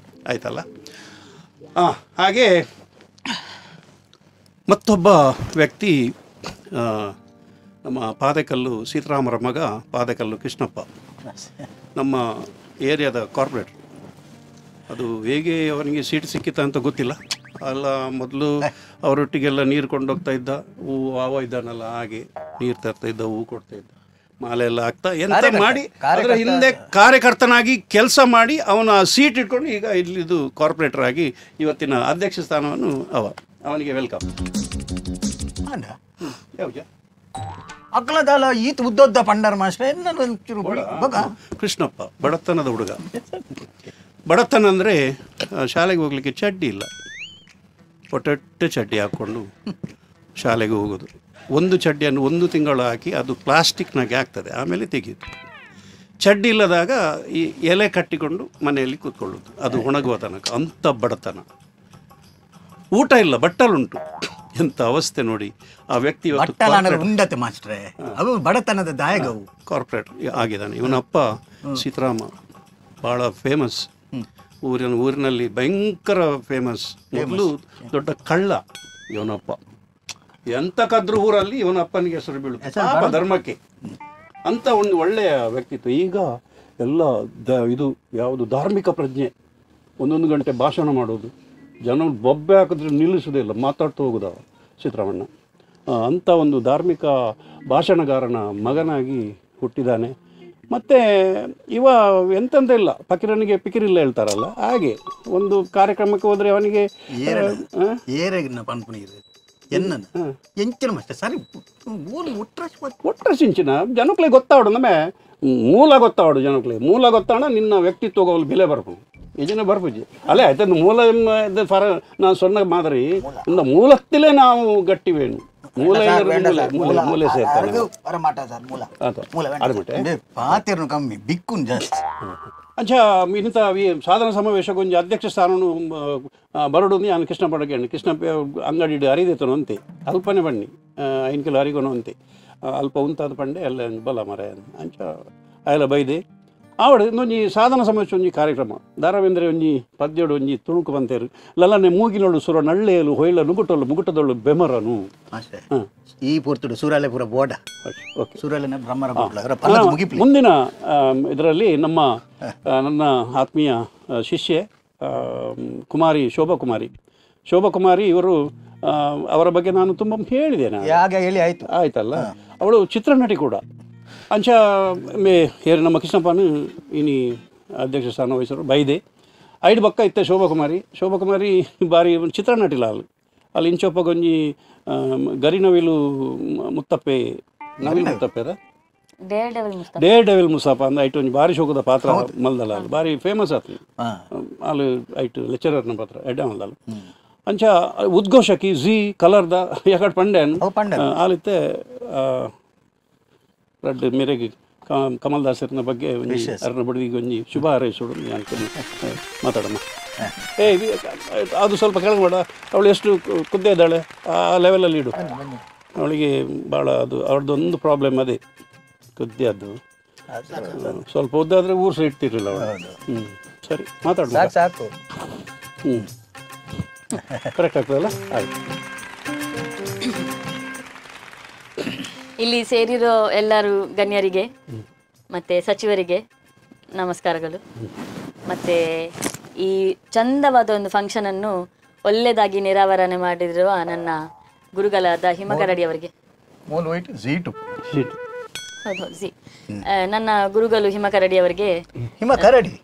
ಆಯ್ತಲ್ಲ. ಹಾಂ ಹಾಗೆ ಮತ್ತೊಬ್ಬ ವ್ಯಕ್ತಿ ನಮ್ಮ ಪಾದೆಕಲ್ಲು ಸೀತಾರಾಮರ ಮಗ ಪಾದೆಕಲ್ಲು ಕೃಷ್ಣಪ್ಪ ನಮ್ಮ ಏರಿಯಾದ ಕಾರ್ಪೊರೇಟರ್. ಅದು ಹೇಗೆ ಅವನಿಗೆ ಸೀಟ್ ಸಿಕ್ಕಿತ ಅಂತ ಗೊತ್ತಿಲ್ಲ ಅಲ್ಲ. ಮೊದಲು ಅವರೊಟ್ಟಿಗೆಲ್ಲ ನೀರು ಕೊಂಡೋಗ್ತಾ ಇದ್ದ, ಹೂವು ಆವ ಇದ್ದಾನಲ್ಲ ಹಾಗೆ ನೀರು ತರ್ತಾ ಇದ್ದ, ಹೂವು ಕೊಡ್ತಾ ಇದ್ದ, ಮಾಲೆ ಎಲ್ಲ ಹಾಕ್ತಾ ಎಂತ ಮಾಡಿ ಅದರ ಹಿಂದೆ ಕಾರ್ಯಕರ್ತನಾಗಿ ಕೆಲಸ ಮಾಡಿ ಅವನ ಸೀಟ್ ಇಟ್ಕೊಂಡು ಈಗ ಇಲ್ಲಿದ್ದು ಕಾರ್ಪೊರೇಟರ್ ಆಗಿ ಇವತ್ತಿನ ಅಧ್ಯಕ್ಷ ಸ್ಥಾನವನ್ನು ಅವನಿಗೆ welcome. ಅಕ್ಲದಾಲ ಈತ ಉದ್ದೊದ್ದ ಪಂಡರ್ ಮಾಸ್ಟರ್ ಕೃಷ್ಣಪ್ಪ ಬಡತನದ ಹುಡುಗ. ಬಡತನ ಅಂದರೆ ಶಾಲೆಗೆ ಹೋಗ್ಲಿಕ್ಕೆ ಚಡ್ಡಿ ಇಲ್ಲ, ಪೊಟೆಟ್ಟೆ ಚಡ್ಡಿ ಹಾಕ್ಕೊಂಡು ಶಾಲೆಗೆ ಹೋಗೋದು. ಒಂದು ಚಡ್ಡಿಯನ್ನು 1 ತಿಂಗಳು ಹಾಕಿ ಅದು ಪ್ಲಾಸ್ಟಿಕ್ನಾಗೆ ಆಗ್ತದೆ, ಆಮೇಲೆ ತೆಗೆಯೋದು. ಚಡ್ಡಿ ಇಲ್ಲದಾಗ ಈ ಎಲೆ ಕಟ್ಟಿಕೊಂಡು ಮನೆಯಲ್ಲಿ ಕೂತ್ಕೊಳ್ಳೋದು, ಅದು ಒಣಗುವ ತನಕ. ಅಂಥ ಬಡತನ, ಊಟ ಇಲ್ಲ, ಬಟ್ಟಲುಂಟು. ಎಂಥ ಅವಸ್ಥೆ ನೋಡಿ ಆ ವ್ಯಕ್ತಿ. ಉಂಡತೆ ಮಾಸ್ಟ್ರೆ, ಅದು ಬಡತನದ ದಾಯಕವು. ಕಾರ್ಪೊರೇಟ್ ಆಗಿದ್ದಾನೆ. ಇವನಪ್ಪ ಸೀತಾರಾಮ ಭಾಳ ಫೇಮಸ್, ಊರಿನಲ್ಲಿ ಭಯಂಕರ ಫೇಮಸ್. ಮೊದಲು ದೊಡ್ಡ ಕಳ್ಳ ಇವನಪ್ಪ. ಎಂತ ಕದ್ರು ಊರಲ್ಲಿ ಇವನಪ್ಪನಿಗೆ ಹೆಸರು ಬೀಳುತ್ತೆ, ಪಾಪ ಧರ್ಮಕ್ಕೆ ಅಂತ ಒಂದು ಒಳ್ಳೆಯ ವ್ಯಕ್ತಿತ್ವ. ಈಗ ಎಲ್ಲ ಇದು ಯಾವುದು ಧಾರ್ಮಿಕ ಪ್ರಜ್ಞೆ, ಒಂದೊಂದು ಗಂಟೆ ಭಾಷಣ ಮಾಡೋದು, ಜನ ಬೊಬ್ಬೆ ಹಾಕಿದ್ರೆ ನಿಲ್ಲಿಸೋದೇ ಇಲ್ಲ, ಮಾತಾಡ್ತಾ ಹೋಗೋದು ಸೀತಾರಾಮಣ್ಣ. ಅಂಥ ಒಂದು ಧಾರ್ಮಿಕ ಭಾಷಣಗಾರನ ಮಗನಾಗಿ ಹುಟ್ಟಿದ್ದಾನೆ. ಮತ್ತು ಇವ ಎಂತಂತ ಇಲ್ಲ, ಫಕೀರನಿಗೆ ಪಿಕಿರಿಲ್ಲ ಹೇಳ್ತಾರಲ್ಲ ಹಾಗೆ. ಒಂದು ಕಾರ್ಯಕ್ರಮಕ್ಕೆ ಹೋದರೆ ಅವನಿಗೆ ಒಟ್ಟ ಸಿಂಚಿನ ಜನಕ್ಲೆ ಗೊತ್ತಾವಡು, ನಮ್ಮೆ ಮೂಲ ಗೊತ್ತಾವಡು ಜನಕ್ಲೆ, ಮೂಲ ಗೊತ್ತಾಣ ನಿನ್ನ ವ್ಯಕ್ತಿತ್ವ ಅವ್ಲು ಬೆಲೆ ಬರ್ಪು ಯಜನ ಬರ್ಪುಜಿ ಅಲ್ಲೇ ಆಯ್ತು. ಮೂಲ ಫರ ನಾನು ಸೊನ್ನ ಮಾದರಿ ಮೂಲತ್ತಿಲೇ ನಾವು ಗಟ್ಟಿವೇನು. ಮೂಲ ಮೂಲೆ ಮೂಲೆ ಸೇರ್ತಾನೆ ಕಮ್ಮಿ ಬಿಕ್ಕು ಜಾಸ್ತಿ. ಅಂಚ ಇಂಥ ಸಾಧನ ಸಮಾವೇಶಕ್ಕೆ ಒಂಜಿ ಅಧ್ಯಕ್ಷ ಸ್ಥಾನನು ಬರಡು ನಾನು ಕೃಷ್ಣ ಪಡಕ್ಕೆ ಕೃಷ್ಣ ಅಂಗಡಿ ಅರಿದೇತನು ಅಂತೆ, ಅಲ್ಪನೆ ಬನ್ನಿ 5 ಕಿಲೋ ಅರಿಗೋನು ಅಂತೆ, ಅಲ್ಪ ಉಂತಾದ ಪಂಡೆ ಅಲ್ಲ ಬಲ ಮರ ಅಂಚ ಅಯಲ ಬೈದೆ ಆವಡು. ಒಂಜಿ ಸಾಧನ ಸಮಾವೇಶ ಒಂಜಿ ಕಾರ್ಯಕ್ರಮ ಧಾರಾವೇಂದ್ರ ಒಂಜಿ ಪದ್ಯೋಡು ಒಂಜಿ ತುಣುಕು ಬಂತೇರು ಲಲ್ಲನೆ ಮೂಗಿನೋಳು ಸುರ ನಳ್ಳೆಯಲು ಹೊಯ್ಲ ನುಗುಟೊಳು ಮುಗುಟದೊಳು ಬೆಮರನು. ಈ ಪೂರ್ತುಡು ಸೂರಾಲೆ ಪೂರ ಬೋಡ ಸೂರಾಲೆನ ಬ್ರಹ್ಮರ ಮುಂದಿನ ಇದರಲ್ಲಿ ನಮ್ಮ ನನ್ನ ಆತ್ಮೀಯ ಶಿಷ್ಯೆ ಕುಮಾರಿ ಶೋಭಾ ಕುಮಾರಿ. ಶೋಭಾ ಕುಮಾರಿ ಇವರು, ಅವರ ಬಗ್ಗೆ ನಾನು ತುಂಬ ಹೇಳಿದ್ದೇನೆ ಹೇಳಿ ಆಯ್ತು ಆಯ್ತಲ್ಲ. ಅವಳು ಚಿತ್ರನಟಿ ಕೂಡ. ಅಂಚ ಮೇ ಹೇರಿ ನಮ್ಮ ಕೃಷ್ಣಪ್ಪನು ಇನಿ ಅಧ್ಯಕ್ಷ ಸ್ಥಾನ ವಹಿಸರು ಬೈದೆ ಐಡು ಬಕ್ಕ ಇತ್ತೆ ಶೋಭಾಕುಮಾರಿ. ಶೋಭಾಕುಮಾರಿ ಬಾರಿ ಚಿತ್ರನಟಿಲ್ಲ ಅಲ್ಲಿ ಅಲ್ಲಿ ಇಂಚೊಪ್ಪ ಗೊಂಜಿ ಗರಿನವಿಲು ಮುತ್ತಪ್ಪೆ, ನವಿಲು ಮುತ್ತಪ್ಪೆದ ಡೇರ್ ಡೆವಿಲ್ ಮುಸಾಪ ಅಂದ ಐಟು ಒಂಜಿ ಬಾರಿ ಶೋಕದ ಪಾತ್ರ ಮಲ್ದಲ್ಲ ಅಲ್ಲಿ ಬಾರಿ ಫೇಮಸ್ ಆತು ಅಲ್ಲಿ ಐಟು ಲೆಕ್ಚರರ್ನ ಪಾತ್ರ ಎಡ್ಡ ಮಲ್ದಲ್ಲ. ಅಂಚ ಉದ್ಘೋಷಕಿ ಝಿ ಕಲರ್ದ ಯಾಕಡೆ ಪಂಡ್ಯಾನ್ ಆಲಿತ್ತೆ ರಡ್ಡ್ ಮೇರೆಗೆ ಕಮಲ್ ದಾಸರನ ಬಗ್ಗೆ ಒಂಜಿ ಅರ್ನ ಬಡಿದಿಗೆ ಒಂಜಿ ಶುಭ ಹಾರೈಸೋಡು ಅನ್ಕೊಂಡು ಮಾತಾಡಮ್ಮ. ಏ ಅದು ಸ್ವಲ್ಪ ಕೆಳಗೆ ಬೇಡ, ಅವಳು ಎಷ್ಟು ಕುದ್ದೆ ಇದ್ದಾಳೆ ಆ ಲೆವೆಲಲ್ಲಿ ಇಡು ಅವಳಿಗೆ. ಭಾಳ ಅದು ಅವ್ರದ್ದೊಂದು ಪ್ರಾಬ್ಲಮ್ ಅದೇ ಕುದ್ದೆ, ಅದು ಸ್ವಲ್ಪ ಉದ್ದಾದರೆ ಊರು ಸಹ ಇಡ್ತಿರಲಿಲ್ಲ ಅವಳು. ಹ್ಞೂ ಸರಿ ಮಾತಾಡ ಸಾಕು. ಹ್ಞೂ ಕರೆಕ್ಟ್ ಆಗ್ತದಲ್ಲ ಆಯ್ತು. ಇಲ್ಲಿ ಸೇರಿರೋ ಎಲ್ಲರೂ ಗಣ್ಯರಿಗೆ ಮತ್ತು ಸಚಿವರಿಗೆ ನಮಸ್ಕಾರಗಳು. ಮತ್ತು ಈ ಚಂದವಾದ ಒಂದು ಫಂಕ್ಷನನ್ನು ಒಳ್ಳೆಯದಾಗಿ ನಿರಾವರಣೆ ಮಾಡಿರುವ ನನ್ನ ಗುರುಗಳಾದ ಹಿಮಕರಡಿ ಅವರಿಗೆ, ಹೌದು ಜಿ, ನನ್ನ ಗುರುಗಳು ಹಿಮಕರಡಿ ಅವರಿಗೆ. ಹಿಮಕರಡಿ,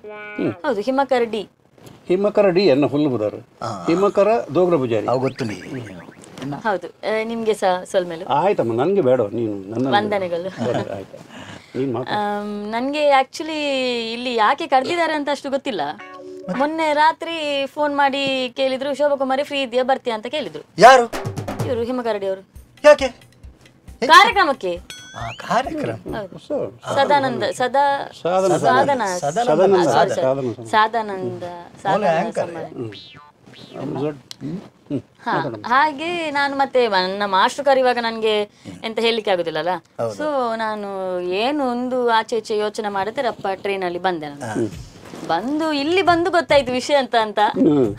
ಹೌದು ಹಿಮಕರಡಿ, ಹಿಮಕರಡಿ ಎನ್ನ ಫುಲ್ ಬುದಾರು ಹಿಮಕರ ದೋಗ್ರ ಪೂಜಾರಿ ಗೊತ್ತು. ಹೌದು ನಿಮ್ಗೆ ಸಹ ಸೊಲ್ಮೆಲು. ಆಯ್ತಮ್ಮ ನನಗೆ ಬೇಡ, ನೀನು ನನ್ನ ವಂದನೆಗಳು. ನನಗೆ ಆಕ್ಚುಲಿ ಇಲ್ಲಿ ಯಾಕೆ ಕರೆದಿದ್ದಾರೆ ಅಂತ ಅಷ್ಟು ಗೊತ್ತಿಲ್ಲ. ಮೊನ್ನೆ ರಾತ್ರಿ ಫೋನ್ ಮಾಡಿ ಕೇಳಿದ್ರು, ಶೋಭಾ ಕುಮಾರಿ ಫ್ರೀ ಇದೆಯಾ ಬರ್ತೀಯಾ ಅಂತ ಕೇಳಿದ್ರು. ಯಾರು ಇವರು? ಹಿಮಕರಡಿ ಅವರು. ಯಾಕೆ ಕಾರ್ಯಕ್ರಮಕ್ಕೆ? ಕಾರ್ಯಕ್ರಮ ಸದಾನಂದ ಸದಾ ಸಾಧನ ಸಾದಾನಂದ ಸಾಧನ. ಹಾಗೆ ನಾನು ಮತ್ತೆ ನನ್ನ ಮಾಸ್ಟರ್ ಕರೆಯುವಾಗ ನನ್ಗೆ ಎಂತ ಹೇಳಲಿಕ್ಕೆ ಆಗುದಿಲ್ಲಲ್ಲ, ಸೊ ನಾನು ಏನು ಒಂದು ಆಚೆ ಈಚೆ ಯೋಚನೆ ಮಾಡಿದ್ರೆ ಅಪ್ಪ ಟ್ರೈನ್ ಅಲ್ಲಿ ಬಂದೆ. ನಾನು ಬಂದು ಇಲ್ಲಿ ಬಂದು ಗೊತ್ತಾಯ್ತು ವಿಷಯ ಅಂತ ಅಂತ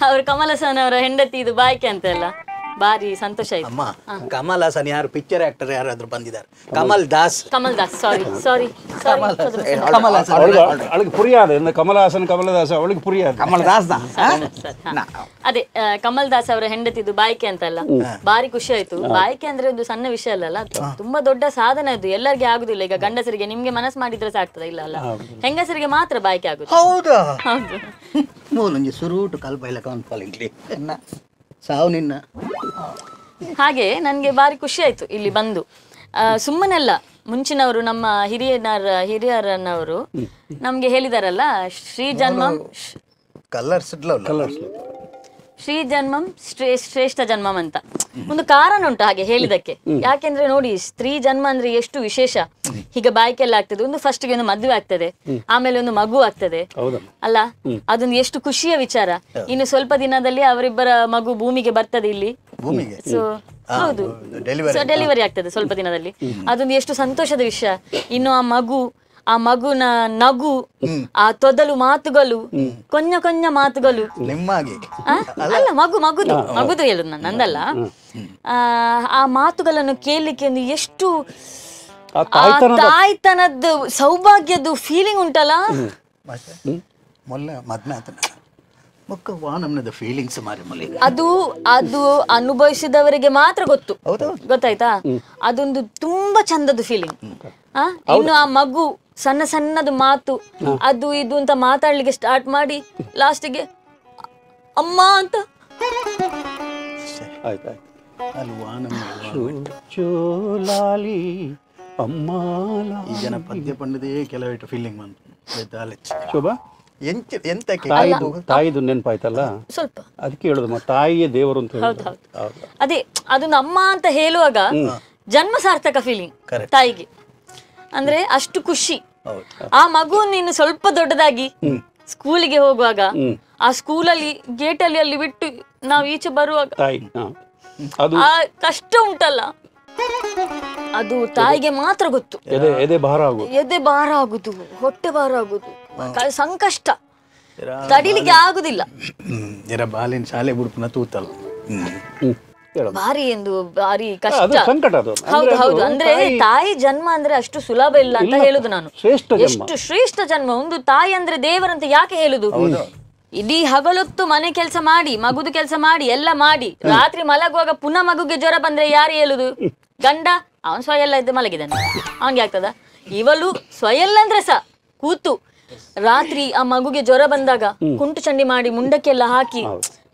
ಅವ್ರು ಕಮಲಸನ್ ಅವರ ಹೆಂಡತಿ ಇದು ಬಾಯ್ಕೆ ಅಂತ ಎಲ್ಲ ಬಾರಿ ಸಂತೋಷ ಆಯ್ತು. ಅಮ್ಮ ಕಮಲ್ ಹಾಸನ್ ಯಾರು ಪಿಕ್ಚರ್ ಆಕ್ಟರ್ ಯಾರಾದ್ರೂ ಬಂದಿದ್ದಾರೆ? ಕಮಲ್ ದಾಸ್, ಕಮಲ್ ದಾಸ್, ಸಾರಿ ಸಾರಿ ಕಮಲ್ ಹಾಸನ್ ಅವಳಿಗೆ ಪುರಿಯಾದ ಕಮಲ್ ಹಾಸನ್ ಕಮಲದಾಸ್ ಅವಳಿಗೆ ಪುರಿಯಾದ ಕಮಲ್ ದಾಸ್. ಅದೇ ಕಮಲ್ ದಾಸ್ ಅವರ ಹೆಂಡತಿದು ಬಾಯ್ಕೆ ಅಂತಲ್ಲ, ಬಾರಿ ಖುಷಿ ಆಯ್ತು. ಬಾಯ್ಕೆ ಅಂದ್ರೆ ಒಂದು ಸಣ್ಣ ವಿಷಯ ಅಲ್ಲಲ್ಲ, ತುಂಬಾ ದೊಡ್ಡ ಸಾಧನೆ ಅದು, ಎಲ್ಲರಿಗೆ ಆಗುದಿಲ್ಲ. ಈಗ ಗಂಡಸರಿಗೆ ನಿಮ್ಗೆ ಮನಸ್ಸು ಮಾಡಿದ್ರೆ ಸಾಕ್ತದ ಇಲ್ಲ ಅಲ್ಲ, ಹೆಂಗಸರಿಗೆ ಮಾತ್ರ ಬಾಯ್ಕೆ ಆಗುದು. ಹೌದಾ? ಹೌದು. ಮೂಲೊಂಜಿ ಸುರೂಟು ಕಲ್ಪ ಇಲ್ಲ ಕಾನ್ಪಾಲಿಂಗ್ಲಿ ಸಾವು ನಿನ್ನ. ಹಾಗೆ ನನ್ಗೆ ಬಾರಿ ಖುಷಿ ಆಯ್ತು ಇಲ್ಲಿ ಬಂದು. ಸುಮ್ಮನೆಲ್ಲ ಮುಂಚಿನವರು ನಮ್ಮ ಹಿರಿಯರನ್ನವರು ನಮ್ಗೆ ಹೇಳಿದಾರಲ್ಲ, ಶ್ರೀ ಜನ್ಮಂ ಕಲರ್ಸ್ Shri ಜನ್ಮಂ ಶ್ರೇಷ್ಠ ಜನ್ಮಂ ಅಂತ ಒಂದು ಕಾರಣ ಉಂಟು ಹಾಗೆ ಹೇಳಿದಕ್ಕೆ. ಯಾಕೆಂದ್ರೆ ನೋಡಿ, ಸ್ತ್ರೀ ಜನ್ಮ ಅಂದ್ರೆ ಎಷ್ಟು ವಿಶೇಷ. ಹೀಗೆ ಬಾಯ್ಕೆಲ್ಲ ಆಗ್ತದೆ, ಒಂದು ಫಸ್ಟ್ ಗೆ ಒಂದು ಮದುವೆ ಆಗ್ತದೆ, ಆಮೇಲೆ ಒಂದು ಮಗು ಆಗ್ತದೆ ಅಲ್ಲ, ಅದೊಂದು ಎಷ್ಟು ಖುಷಿಯ ವಿಚಾರ. ಇನ್ನು ಸ್ವಲ್ಪ ದಿನದಲ್ಲಿ ಅವರಿಬ್ಬರ ಮಗು ಭೂಮಿಗೆ ಬರ್ತದೆ ಇಲ್ಲಿ. ಸೊ ಹೌದು, ಡೆಲಿವರಿ ಆಗ್ತದೆ ಸ್ವಲ್ಪ ದಿನದಲ್ಲಿ. ಅದೊಂದು ಎಷ್ಟು ಸಂತೋಷದ ವಿಷಯ. ಇನ್ನು ಆ ಮಗು, ಆ ಮಗುನ ನಗು, ಆ ತೊದಲು ಮಾತುಗಳು, ಕೊಂಜ ಕೊಂಜ ಮಾತುಗಳು. ಅಲ್ಲ, ಮಗು ಮಗುದು ಮಗುದು ಹೇಳುದು ನಾನು, ನಂದಲ್ಲ. ಆ ಮಾತುಗಳನ್ನು ಕೇಳಲಿಕ್ಕೆ ಒಂದು ಎಷ್ಟು ತಾಯ್ತನದ್ದು ಸೌಭಾಗ್ಯದ್ದು ಫೀಲಿಂಗ್ ಉಂಟಲ್ಲ. ಅದು ಅದು ಅನುಭವಿಸಿದವರಿಗೆ ಮಾತ್ರ ಗೊತ್ತು, ಗೊತ್ತಾಯ್ತಾ? ಅದೊಂದು ತುಂಬಾ ಚಂದದ ಫೀಲಿಂಗ್. ಇನ್ನು ಆ ಮಗು ಸಣ್ಣ ಸಣ್ಣದು ಮಾತು ಅದು ಇದು ಅಂತ ಮಾತಾಡ್ಲಿಕ್ಕೆ ಸ್ಟಾರ್ಟ್ ಮಾಡಿ ಲಾಸ್ಟಿಗೆ ಅಮ್ಮ ಅಂತ. ತಾಯಿದು ನೆನಪಾಯ್ತಲ್ಲ ಸ್ವಲ್ಪ, ಅದಕ್ಕೆ ಹೇಳುದು ತಾಯಿಯೇ ದೇವರು ಅಂತ. ಅದೇ ಅದೊಂದು ಅಮ್ಮ ಅಂತ ಹೇಳುವಾಗ ಜನ್ಮ ಸಾರ್ಥಕ ಫೀಲಿಂಗ್ ತಾಯಿಗೆ, ಅಂದ್ರೆ ಅಷ್ಟು ಖುಷಿ. ಆ ಮಗು ನೀನು ಸ್ವಲ್ಪ ದೊಡ್ಡದಾಗಿ ಸ್ಕೂಲಿಗೆ ಹೋಗುವಾಗ ಆ ಸ್ಕೂಲಲ್ಲಿ ಗೇಟಲ್ಲಿ ಅಲ್ಲಿ ಬಿಟ್ಟು ನಾವು ಈಚೆ ಬರುವಾಗ ಆ ಕಷ್ಟ ಉಂಟಲ್ಲ, ಅದು ತಾಯಿಗೆ ಮಾತ್ರ ಗೊತ್ತು. ಎದೆ ಭಾರ ಆಗುದು, ಹೊಟ್ಟೆ ಭಾರ ಆಗುದು, ಸಂಕಷ್ಟ ತಡಿಲಿಕ್ಕೆ ಆಗುದಿಲ್ಲ. ಭಾರಿ ಎಂದು ಭಾರಿ ಕಷ್ಟ. ಹೌದು ಹೌದು, ಅಂದ್ರೆ ತಾಯಿ ಜನ್ಮ ಅಂದ್ರೆ ಅಷ್ಟು ಸುಲಭ ಇಲ್ಲ ಅಂತ ಹೇಳುದು ನಾನು. ಎಷ್ಟು ಶ್ರೇಷ್ಠ ಜನ್ಮ ಒಂದು ತಾಯಿ ಅಂದ್ರೆ ದೇವರಂತ ಯಾಕೆ ಹೇಳುದು? ಇಡೀ ಹಗಲೊತ್ತು ಮನೆ ಕೆಲಸ ಮಾಡಿ, ಮಗುದು ಕೆಲಸ ಮಾಡಿ, ಎಲ್ಲ ಮಾಡಿ, ರಾತ್ರಿ ಮಲಗುವಾಗ ಪುನಃ ಮಗುಗೆ ಜ್ವರ ಬಂದ್ರೆ ಯಾರು ಹೇಳುದು? ಗಂಡ ಅವನ್ ಸ್ವಯಲ್ಲ ಇದ್ದು ಮಲಗಿದ್ದಾನೆ, ಅವನ್ಗೆ ಆಗ್ತದ? ಇವಳು ಸ್ವಯಲ್ಲ ಅಂದ್ರೆ ಸಹ ಕೂತು ರಾತ್ರಿ ಆ ಮಗುಗೆ ಜ್ವರ ಬಂದಾಗ ಕುಂಟು ಚಂಡಿ ಮಾಡಿ ಮುಂಡಕ್ಕೆಲ್ಲ ಹಾಕಿ